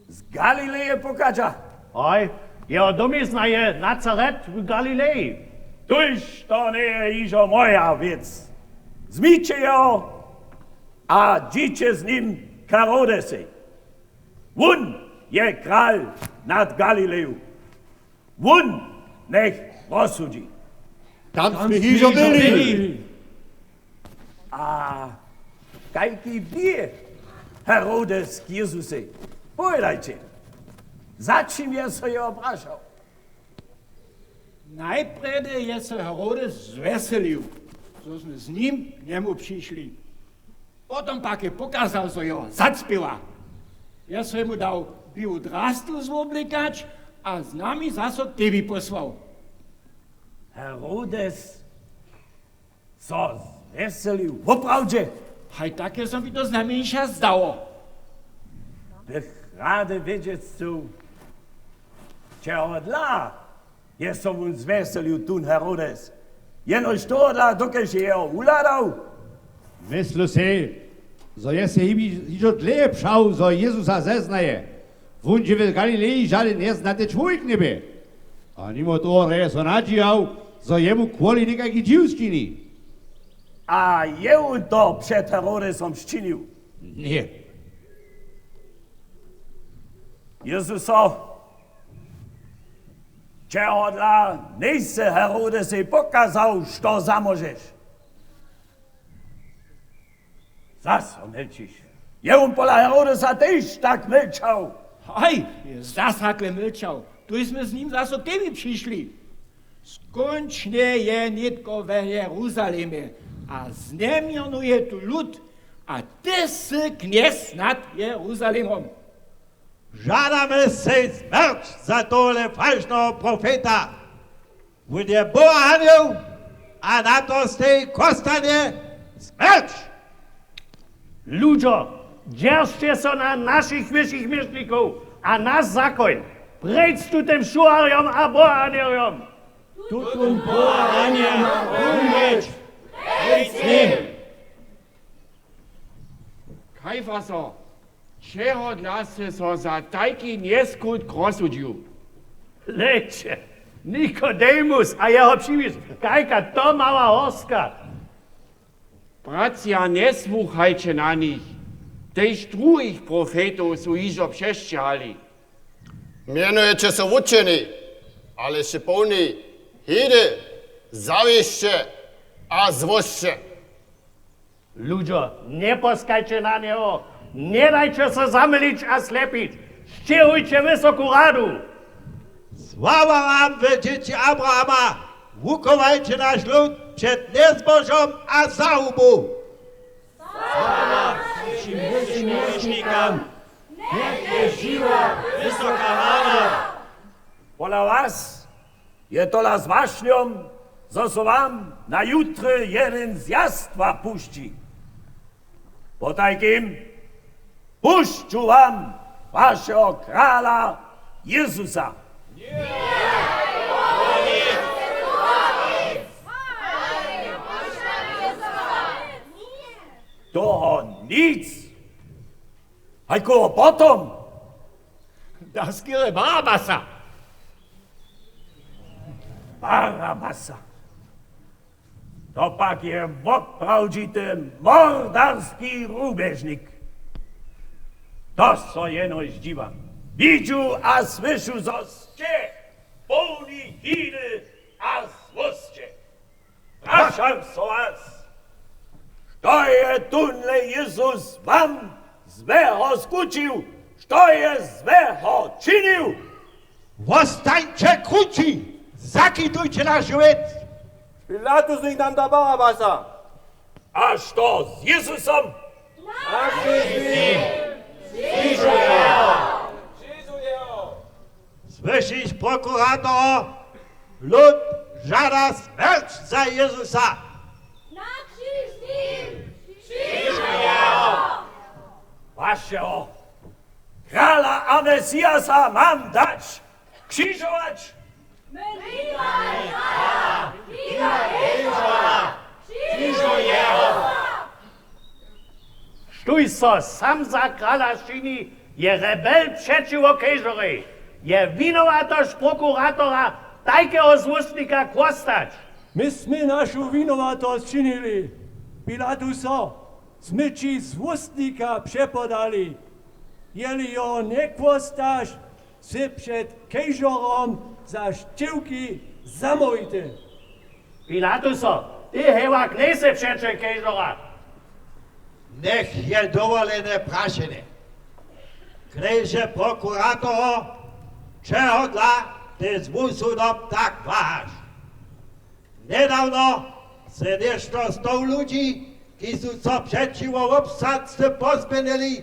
Z Galileje pochadźa? Hoj, Jeho domizna je Nazaret w Galileji. Tuž to njeje hižo moja wěc. Zmiće jeho a dźiće z nim k Herodesej. Wón je kral nad Galileju. Wón njech rozsudźi. Tam smy hižo byli. A kajki bě Herodes k Jezusej? Powědajće, za čim je so jeho prašał? Najprjedy je so Herodes zwjeselił, zo smy z nim k njemu přišli. Potom pak je pokazał, zo jeho zacpěwa. Je so jemu dał biłu drastu zwoblekać a z nami zaso k tebi posłał. Herodes so zwjeselił woprawdźe? Haj, take so mi to znajmjeńša zdało. Bych rady wědźeć chcył, čehodla je so wón zwjeselił, tón Herodes? Jenož tohodla, dokelž je jeho wuhladał? Myslu sej, zo je sej hižo dlěje přał, zo Jezusa zeznaje. Wón dźe w Galileji žadyn njeznaty čłowjek njebě. A nimo toho je so nadźijał, zo jemu kwoli někajki dźiw sčini. A je wón to před Herodesom sčinił? Ně. Jezuso, čehodla njejsy Herodesej pokazał, što zamóžeš? Zaso mlčiš. Je wón pola Herodesa tež tak mlčał? Haj, je zas hakle mlčał. Tuž smy z nim zaso k tebi přišli. Skónčnje je nětko we Jeruzalemje a zněměrnuje tu lud, a ty sy knjez nad Jeruzalemom. Žadamy sej smjerć za tohole falšneho profeta. Wón je Boha hanjał a na to stej chóstanje smjerć. Ludźo, dźeržće so na našich wyšich měšnikow a naš zakoń. Preč tutym šuharjom a bohanjerjom? Tutym bohanjerjom rumječ, preč z nim. Kajfaso, čehodla sy so za tajki njeskutk rozsudźił? Hlejće, Nikodemus a jeho přiwiš, kajka to mała horstka. Bratřa, njesłuchajće na nich, tež druhich profetow su hižo přesćěhali. Mjenujće so wučeni, ale sy połni hedy, zawěsće a złosće. Ludźo, njeposkajće na njeho, njedajće so zamylić a slepić, sćěhujće wysoku radu. Sława wam, wy dźěći Abrahama, wuchowajće naš lud před njezbožom a zahubu. Sława přećim wyšim měšnikam, njech je žiwa wysoka rada. Pola was je tola z wašnjom, zo so wam na jutry jedyn z jastwa pušći. Potajkim pušću wam wašeho krala Jezusa. Toho nic. Haj, koho potom? Daskere Barabasa. Barabasa. To pak je woprawdźity mordarski rubježnik. To so jenož dźiwam. Widźu a słyšu, zo sće połni hiny a złosće. Prašam so was, što je tónle Jezus wam złeho skutřił? Što je złeho činił? Wostańće krući, zakitujće našu wěc. Pilatus njech nam da Barabasa. A što z Jezusom? Na křiž z nim! Křižuj jeho! Słyszyš, prokurator? Lud žada smjerć za Jezusa. Na křiž z nim! Křižuj jeho! Wašeho krala a Mesiasa mam dać křižować? Štóž so sam za krala čini, je rebel přećiwo Kejžorjej. Je winowatosć prokuratora tajkeho złóstnika chłostać. My smy našu winowatosć činili. Pilatuso, smy ći złóstnika přepodali. Jeli jeho njechłostaš, sy před kežorom za šćiwki zamołwity. Pilatuso, ty hewak njejsy přećel kežora. Njech je dowolene prašenje. Knježe prokurator, čehodla ty z wusudom tak wahaš? Njedawno se něšto stow ludźi, kiž su so přećiwo wobsadce pozměnili,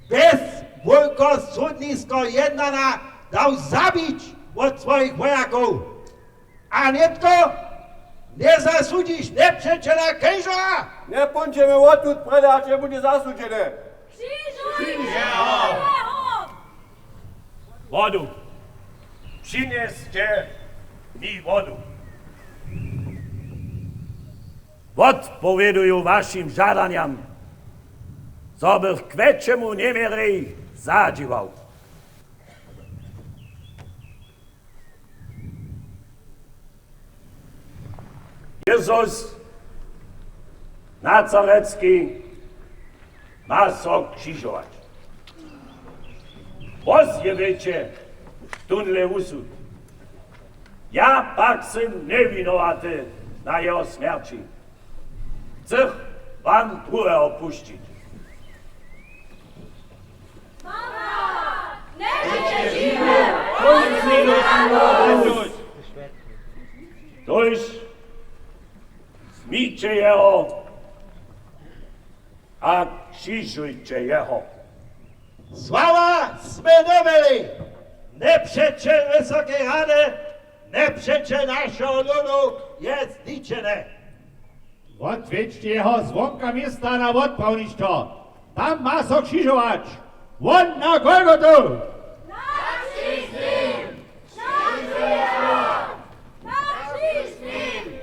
bjez wulkosudnisko jednana dał zabić wot swojich wojakow. A nětko njezasudźiš njepřećela kežora? Njepóńdźemy wotut, prjedy hač njebudźe zasudźeny. Křižujće jeho! Wodu. Přinjesće mi wodu. Wotpowěduju wašim žadanjam, zo bych k wjetšemu njeměrjej zadźiwał. Jezus Nazarecki ma so křižować. Wozjewjeće tónle wusud. Ja pak sym njewinowaty na jeho smjerći. Chcych wam druheho pušćić. Tuž zmiće jeho a křižujće jeho. Sława smy dobyli! Njepřećel Wysokej rady, njepřećel našeho ludu je zničeny. Wotwjedźće jeho zwonka města na wotprawnišćo. Tam ma so křižować. Wón na Golgotu! Na křiž z nim! Křižuj jeho! Na křiž z nim!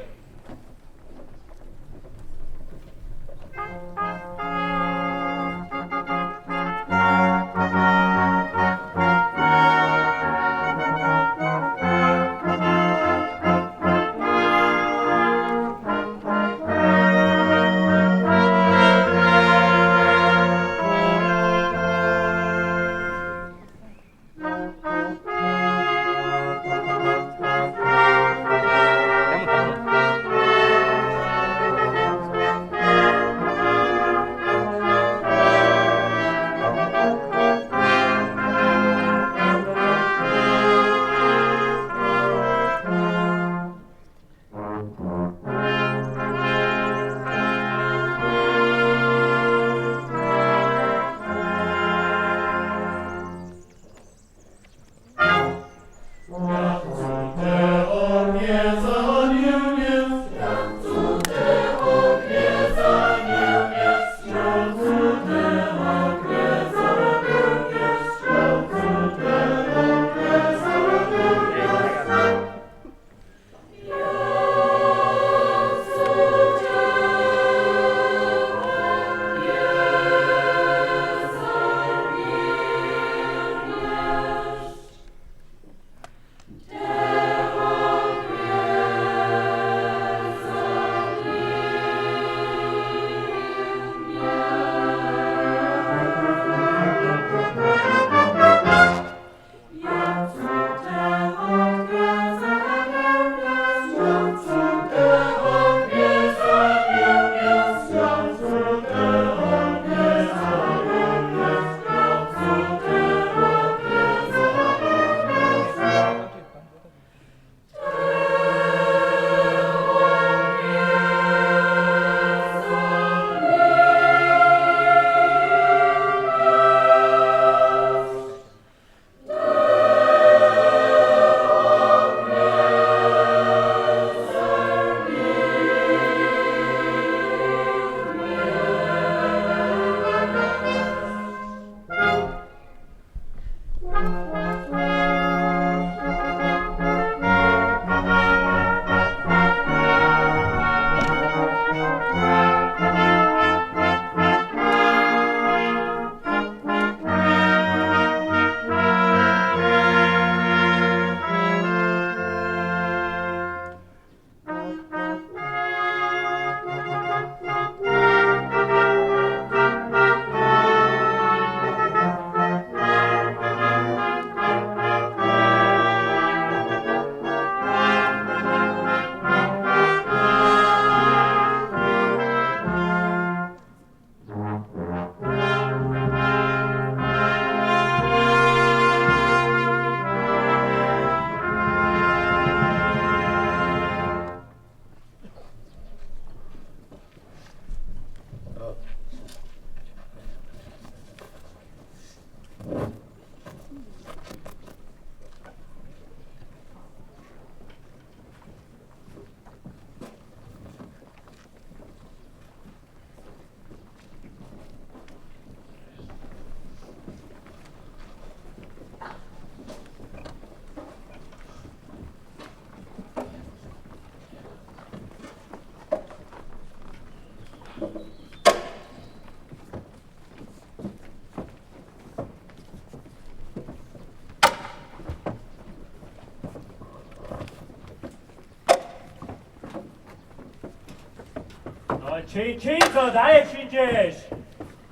Čiń, čiń, zo dale přińdźeš.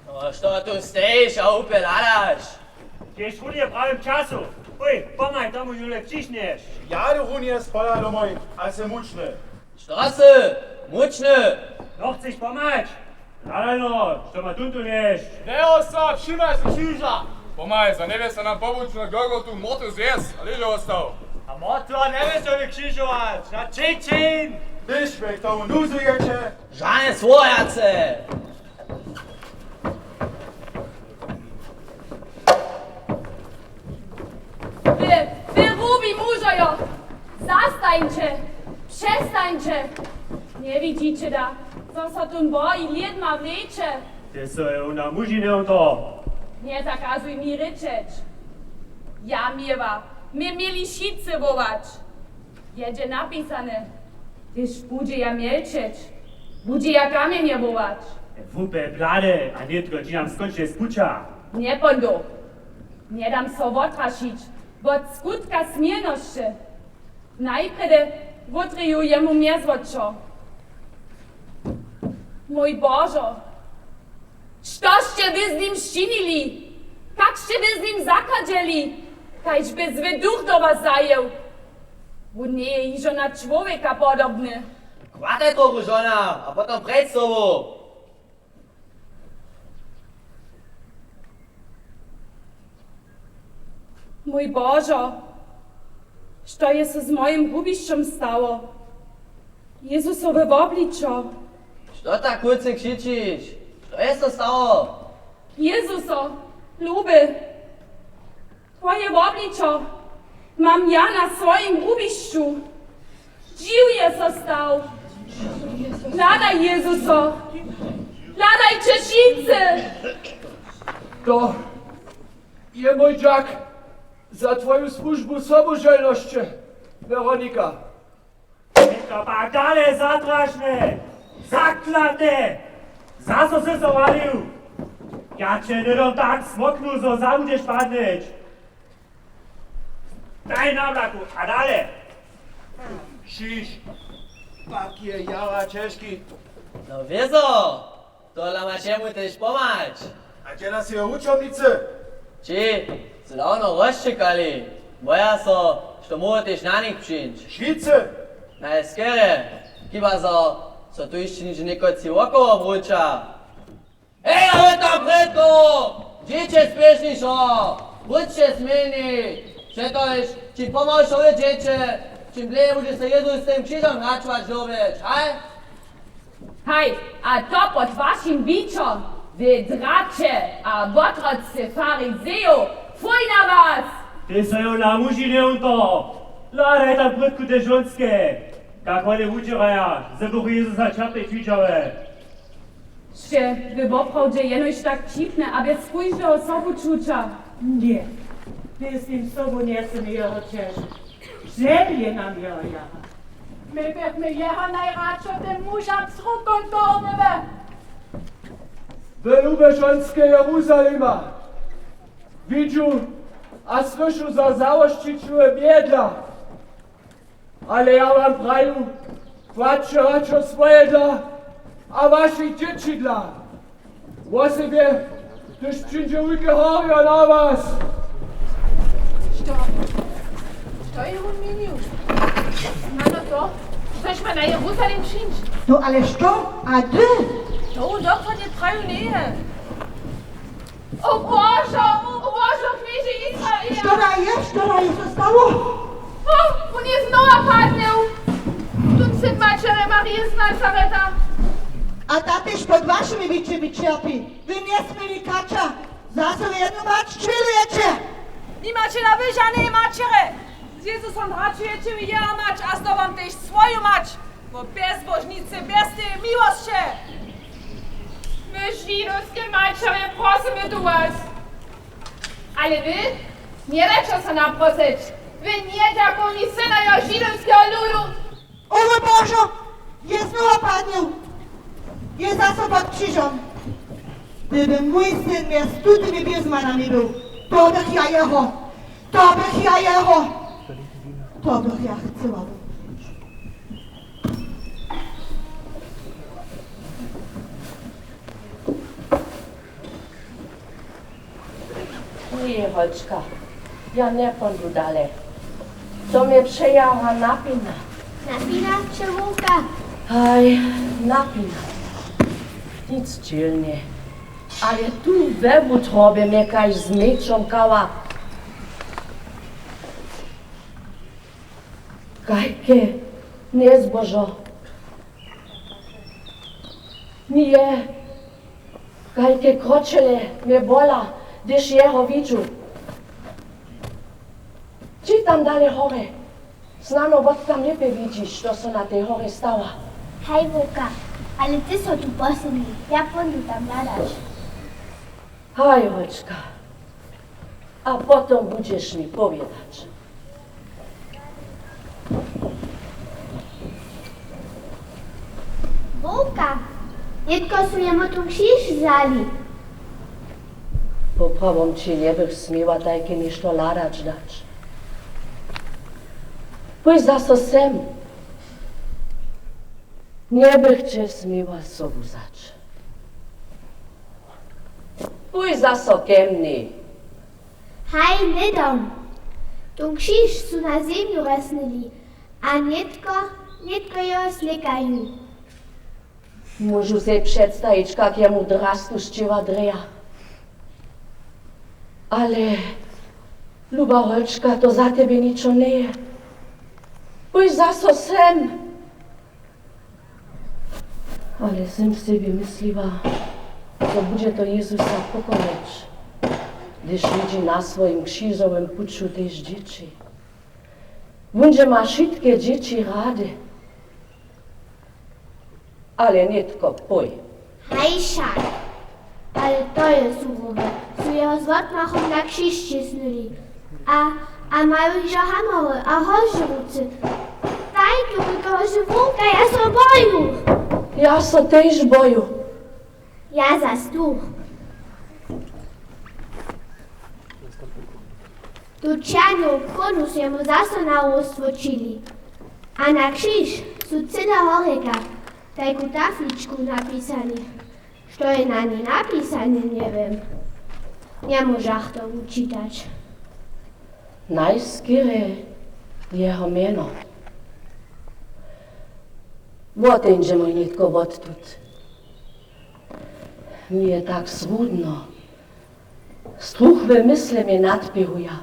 No, što tu stejiš a hupje hladaš? Hdźež runje w prawym času. Hoj, pomhaj tomu, jónle přišnješ. Ja du runje spola domoj a sy mučny. Što sy? Mučny? No chceš pomhać? Hladajno, što ma tón tu nješ? Njehosta, wšimaj so křiža! Pomhaj, za njewěsta nam pomóc na Golgotu mortu zwjesć a lěžo wostaw. A mortu a njewěsta wykřižować, na čiń, čiń! Hdyž wy k tomu nuzujeće, žane słojace! Wy, wy hrubi mužojo, zastańće, přestańće. Njewidźiće da, zo so tón boji lědma wleče? Ty so je wona muži, njewon to. Njezakazuj mi rěčeć. Ja měła, my měli wšitcy wołać. Je dźe napisane: Hdyž budźe ja mjelčeć, budźe ja kamjenje wołać. Hłupje blady, a nětko ći nam skónčnje spuća. Njepóńdu. Njedam so wotrašić wot skutka smělnosće. Najprjedy wótreju jemu mjezwočo. Mój Božo, što sće wy z nim sčinili? Kak sće wy z nim zachadźeli, kaž by zły duch do was zajěł? Wón njeje hižo na čłowjeka podobny. Chwataj trochu žona a potom preč z tobu. Mój Božo, što je so z mojim rubišćom stało? Jezusowe wobličo. Što tak kłócy křičiš? Što je so stało? Jezuso, luby, twoje wobličo mam ja na swojim rubišću. Dźiw je so stał. Hladaj, Jezuso. Hladajće wšitcy. To je mój dźak za twoju słužbu sobuželnosće, Weronika. Je to pak dale zatrašne, zaklatne. Zaso sy so walił. Ja će hnydom tak smoknu, zo zabudźeš padnyć. Daj na wlaku a dale. Křiž pak je jara ćežki. No wězo, tohodla maš jemu tež pomhać. A dźe nas jeho wučomnicy? Ći su dawno rozčekali. Boja so, što móhło tež na nich přińć. Wšitcy? Najskerje, chiba zo so tu hišće nižo někotři wokoło wróća. Hej, ale tam prědko! Dźěće spěšnišo! Budźće smělni! Přetož čim pomałšo wydźeće, čim dlěje budźe so Jezus z tym křižom hračować dobyć, haj? Haj, a to pod wašim bićom, wy draće a wotroccy farizejow, fuj na was! Ty so jo na muži, njewon to! Hladaj tam prědko te žonske, kak wone wudźěraja, zo bychu Jezusa ćerpjeć widźałe. Sće wy woprawdźe jenož tak wćipne a bjez kóždeho sobučuća? Ně, my z nim sobu njesmy jeho ćežić. Žel je nam jeho jara. My bychmy jeho najradšo tym mužam z rukom dornyły. Wy lube žonske Jeruzalema, widźu a słyšu za załožčićowe bjedla. Ale ja wam praju, płaćće radšo swoje dla a wašich dźěći dla. Wosebje, hdyž přińdźe wulke horjo na was. Što? Što je wón měnił? Ano to, štož ma na Jeruzalem přińdź. No ale što? A hdy? To wón dokładnje praju njeje. O Božo, o Božo, knježe Izraela! Što da je, što da je so stało? O, wón je znowa padnył! Tón syn maćerje Marije z Nazareta. A ta tež pod wašimi bićemi ćerpi. Wy njesměli kača, zaso jednu mać ćělujeće. Nimaće na wy žaneje maćerje. Z Jezusom hračujeće wy jeho mać a z tobom tež swoju mać. Wo bjezbožnicy bjez teje miłosće! My židowske maćerje prosymy tu was. Ale wy, njedaće so naprosyć, wy njedźakowni synojo židowskeho ludu! O mój Božo, je znowa padnył! Je zaso pod křižom! Hdyby mój syn mjez tutymi bězmanami był, to bych ja jeho, to bych ja jeho, to bych ja chcyła. Ej, holčka, ja njepóńdu dale. To mje přejaha napina. Napina će wowka? Haj, napina. Nic ćělnje. Ale tu we wutrobje mje kaž z měčom kała. Kajke njezbožo. Nje, kajke kročele mje bola, hdyž jeho widźu. Ći tam dale horje. Snano wot tam lěpje widźiš, što so na tej horje stała. Haj, wowka, ale ty so tu posedni, ja póńdu tam hladać. Haj, holčka, a potom budźeš mi powědać. Wowka, nětko su jemu tón křiž wzali. Poprawom ći njebych směła tajke něšto hladać dać. Pój zaso sem. Njebych će směła sobu wzać. Pój zaso ke mni. Haj, hnydom. Tón křiž su na zemju resnyli a nětko, nětko jeho slěkaju. Móžu sej předstajić, kak jemu drastu sćěła drjeja. Ale, luba holčka, to za tebje ničo njeje. Pój zaso sem. Ale sym sebi mysliła, zo budźe to Jezusa pokorjeć, hdyž widźi na swojim křižowym puću tež dźěći. Wón dźe ma wšitke dźěći rady. Ale nětko pój. Haj wšak. Ale to je surowe. Su jeho z wotmachom na křiž ćisnyli. A, a maju hižo hamory a hroźe w ruce. Tajkeho wulkeho žewunka, ja so boju. Ja so tež boju. Ja zas tu. Tu černu krónu su jemu zaso na hłowje stłočili. A na křiž su cyle horjeka tajku tafličku napisali. Što je na njej napisane, njewěm. Njemóžach to wučitać. Najskerje jeho mjeno. Woteńdźemoj nětko wottud. Mje je tak zrudno. Struch we mysle mje nadběhuja.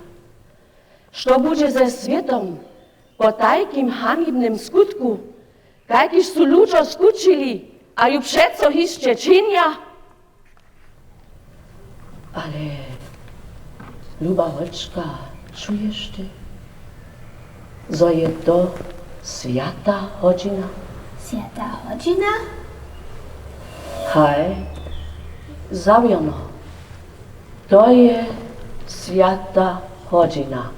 Što budźe ze swětom po tajkim hanibnym skutku, kajkiž su ludźo skućili a ju přeco hišće činja? Ale, luba holčka, čuješ ty, zo je to swjata hodźina? Swjata hodźina? Haj, zawěrno. To je swjata hodźina.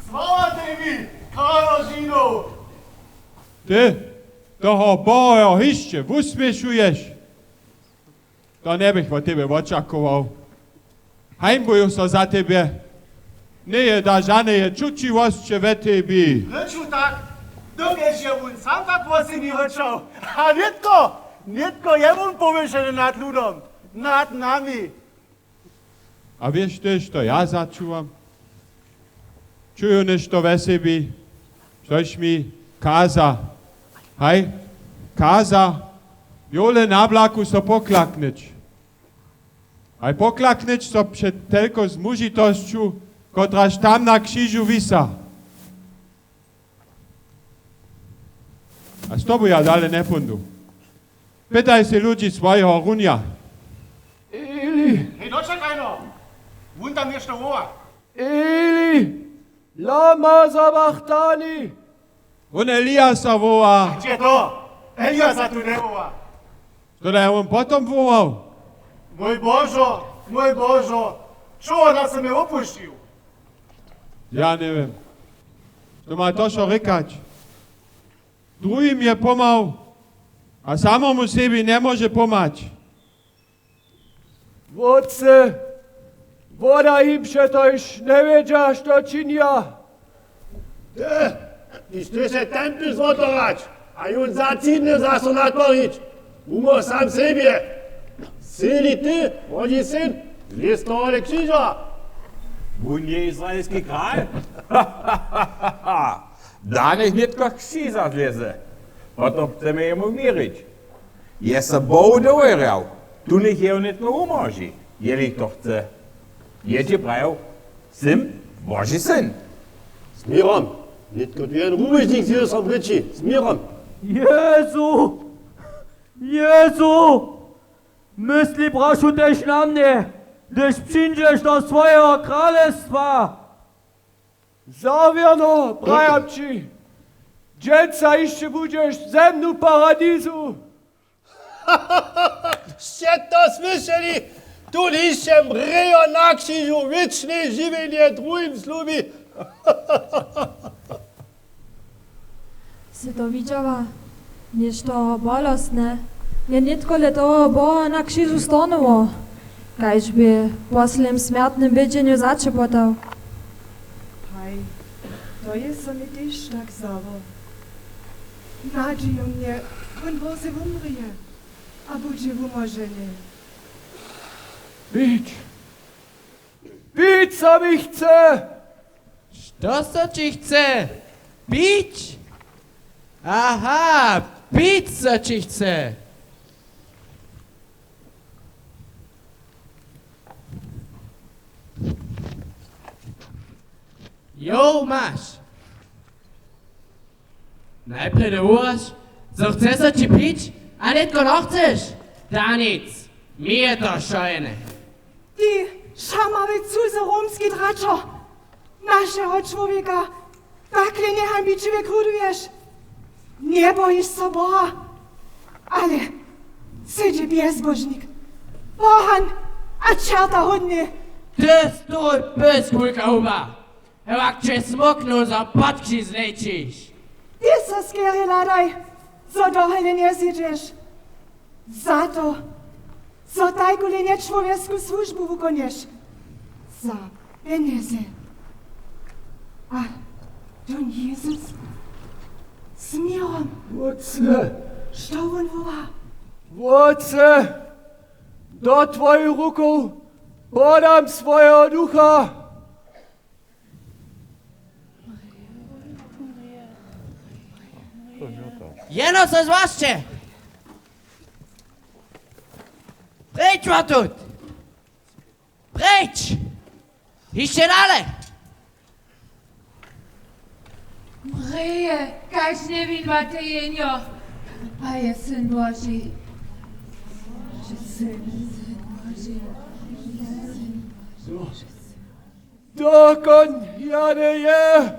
Sława tebi, królo Židow! Ty toho Boheho hišće wusměšuješ? To njebych wot tebje wočakował. Hańbuju so za tebje. Njeje da žaneje čućiwosće we tebi. Rěču tak, dokelž je wón sam tak wo sebi rěčał. A nětko, nětko je wón powěšeny nad ludom, nad nami. A wěš ty, što ja začuwam? Čuju něšto we sebi, štož mi kaza, haj, kaza, jole na blaku so poklaknyć. Haj poklaknyć so před telko zmužitosću, kotraž tam na křižu wisa. A z tobu ja dale njepóńdu. Pytaj sej ludźi swojeho runja. Eli, hej, dočekaj no! Wón tam něšto woła. Eli, lama sabachthani. Wón Eliasa woła. Hdźe to? Eliasa tu njewoła. Što da je wón potom wołał? Mój Božo, mój Božo, čohodla sy mje wopušćił? Ja njewěm, što ma to wšo rěkać. Druhim je pomhał, a samomu sebi njemóže pomhać. Wótče, woda jim přetož njewědźa, što činja. Ty, ty štyrše tempel zwotorać a jón za tři dny zaso natworić, wumo sam sebje. Sili ty, wodźi syn, zlěz z tohole křiža. Wón je izraelski kral. Da njech nětko z křiža zlěze, potom chcemy jemu měrić. Je so Bohu dowěrjał, tu njech jeho nětko wumóži, jeli to chce. Je ći prajał, sym Boži syn. Směrom, nětko tu jeden rubežnik z Jezusom rěči, směrom. Jezu! Jezu! Mysli prošu tež na mnje, hdyž přińdźeš do swojeho kralestwa. Zawěrno, prajam ći, dźensa hišće budźeš ze mnu w paradizu. Sće to słyšeli? Tu hišće mrějo na křižu wěčne žiwjenje druhim slubi. Sy to widźała? Něšto bolostne je nětkole toho Boha na křižu stornyło, kaž bě w poslednim smjertnym bědźenju zaćepotał. Haj, to je so mi tež tak zdało. Nadźiju mje, wón bórze wumrěje a budźe wumóženy. Pić! Pić so mi chce! Što so ći chce? Pić? Aha, pić so ći chce. Jo, maš. Najprjedy wuhoć, zo chce so ći pić, a nětko nochceš. Da nic, mi je to wšojedne. Ty šamawy, cuzy romski draćo, našeho čłowjeka takle njehanbiće wjekruduješ. Njebojiš so Boha, ale sy dźe bjezbóžnik, pohan a čerta hódny. Ty stoj, pys, kulka huba! Hewak će smóknu, zo pod křiž zlećiš. Ty so skerje hladaj, zo do hele njezjědźeš. Za to, zo tajkule nječłowjesku słužbu wukonješ. Za pjenjezy. A tón Jezus směrom. Wótče! Što wón woła? Wótče, do twojich rukow podam swojeho ducha. Jeno so zwažće! Preč wot tut! Preč! Hišće dale! Mrěje, kaž njewinba te jenjo, a je Syn Boži. Syn, Syn Boži. Syn Boži. Dokon jane je.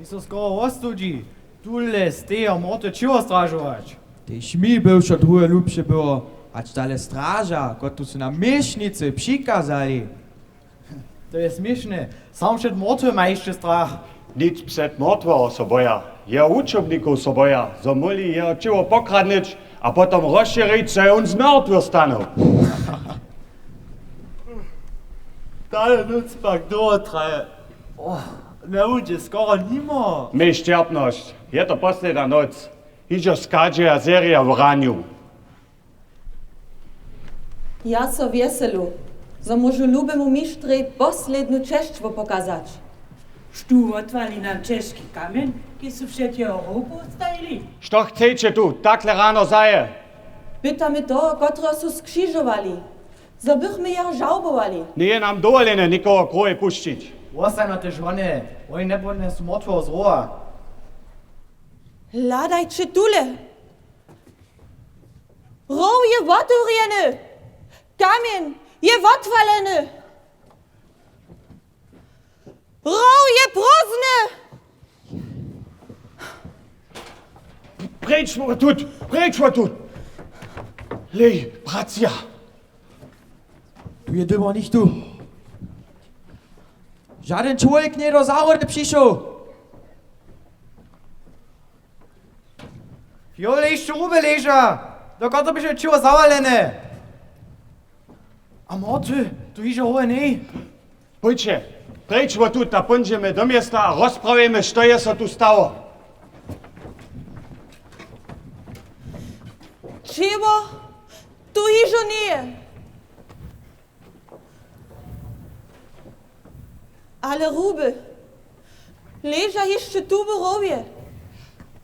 So skoro wostudźi, tule stejo mortwe ćěło stražować. Tež mi by wšo druhe lubše było, hač tale straža, kotruž su nam měšnicy přikazali. To je směšne. Sam před mortwyma hišće strach. Nic před mortweho so boja. Jeho wučobnikow so boja, zo móhli jeho ćěło pokradnyć a potom rozšěrić, zo je wón z mortwych stanył. Tale nóc pak dołho traje. Oh, njewudźe skoro nimo. Měj šćerpnosć. Je to posledna nóc. Hižo schadźeja serija w ranju. Ja so wjeselu, zo móžu lubemu mištrej poslednu česć wopokazać. Štó wotwali nam ćežki kamjeń, kiž su před jeho hrobu stajili? Što chceće tu takle rano zahe? Pytamy toho, kotreho su skřižowali, zo bychmy jeho žałbowali. Njeje nam dowolene, někoho króle pušćić. Wostajno tež wone, woni njepodnjesu mortweho z rowa. Hladajće tule. Row je wotewrjeny, kamjeń je wotwaleny. Row je prózdny. Preč wot tut, preč wot tut. Lej, bracia. Tu je dyrbjo nichtó. Žadyn čłowjek njeje do zahody přišoł. Jole hišće hruby leža, dokonce běše ćěło zawalene. A mortwy tu hižo howje njej. Pójće, preč wot tuta, póńdźemy do města a rozprawimy, što je so tu stało. Ćěło tu hižo njeje. Ale hruby leža hišće tu w rowje.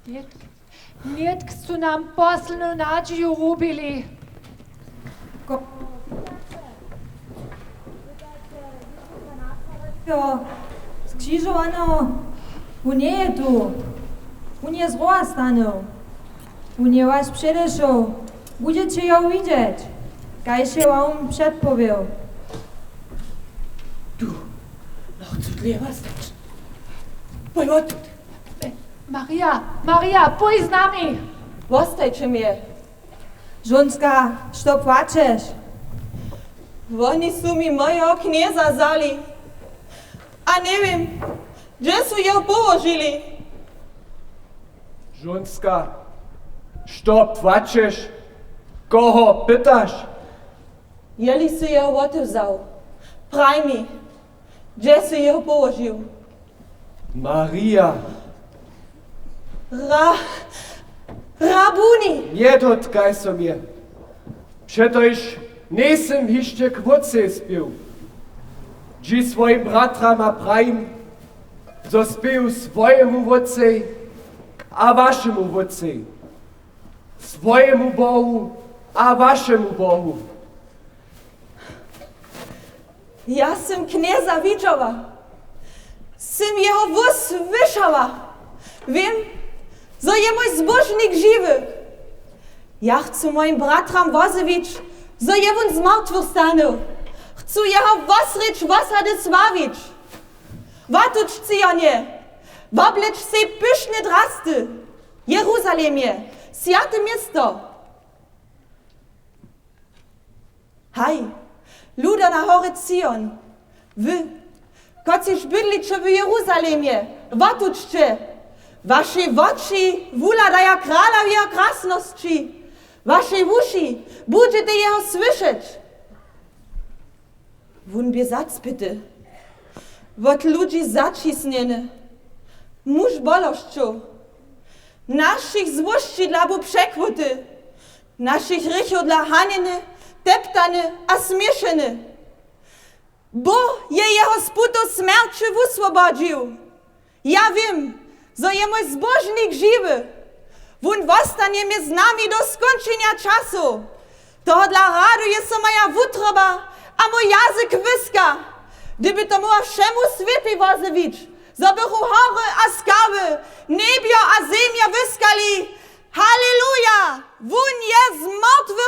Nětk, nětk su nam poslednu nadźiju rubili. Ko-, jo, skřižowaneho, wón njeje tu. Wón je z rowa stanył. Wón je waš předešoł. Budźeće jeho widźeć, kaž je wam předpowěł. Tu, no, chcu dlěje wostać. Pój wot tut. Marja, Marja, pój z nami. Wostajće mje. Žónska, što płačeš? Woni su mi mojeho knjeza wzali. A njewěm, hdźe su jeho połožili? Žónska, što płačeš? Koho pytaš? Jeli sy jeho wotewzał, praj mi, hdźe sy jeho połožił? Marija. Ra-, Rabuni! Njedotkaj so mje. Přetož njejsym hišće k wótcej spěł. Dźi swojim bratram a prajim, zo spěju swojemu wótcej a wašemu wótcej, swojemu Bohu a wašemu Bohu. Ja sym knjeza widźała, sym jeho hłós słyšała. Wěm, zo je mój zbóžnik žiwy. Ja chcu mojim bratram wozjewić, zo je wón z mortwych stanył. Chcu jeho wosrjedź wosady sławić. Watuć, Cionje, wobleč sej pyšne drasty. Jeruzalemje, swjate město. Haj, ludo na horje Cion, wy, kotřiž bydliće w Jeruzalemje, watućće, waše woči wuhladaja krala w jeho krasnosći, waše wuši budźete jeho słyšeć. Wón bě zacpěty, wot ludźi zaćisnjeny, muž bolosćow, našich złožćidla bu překłuty, našich hrěchow dla hanjeny, teptany a směšeny. Bóh je jeho z putow smjerće wuswobodźił. Ja wěm, zo je mój zbóžnik žiwy. Wón wostanje mjez nami do skónčenja časow. Tohodla raduje so moja wutroba a mój jazyk wyska. Hdyby to móhła wšemu swětej wozjewić, zo bychu hory a skały, njebjo a zemjo wyskali. Haleluja! Wón je z mortwych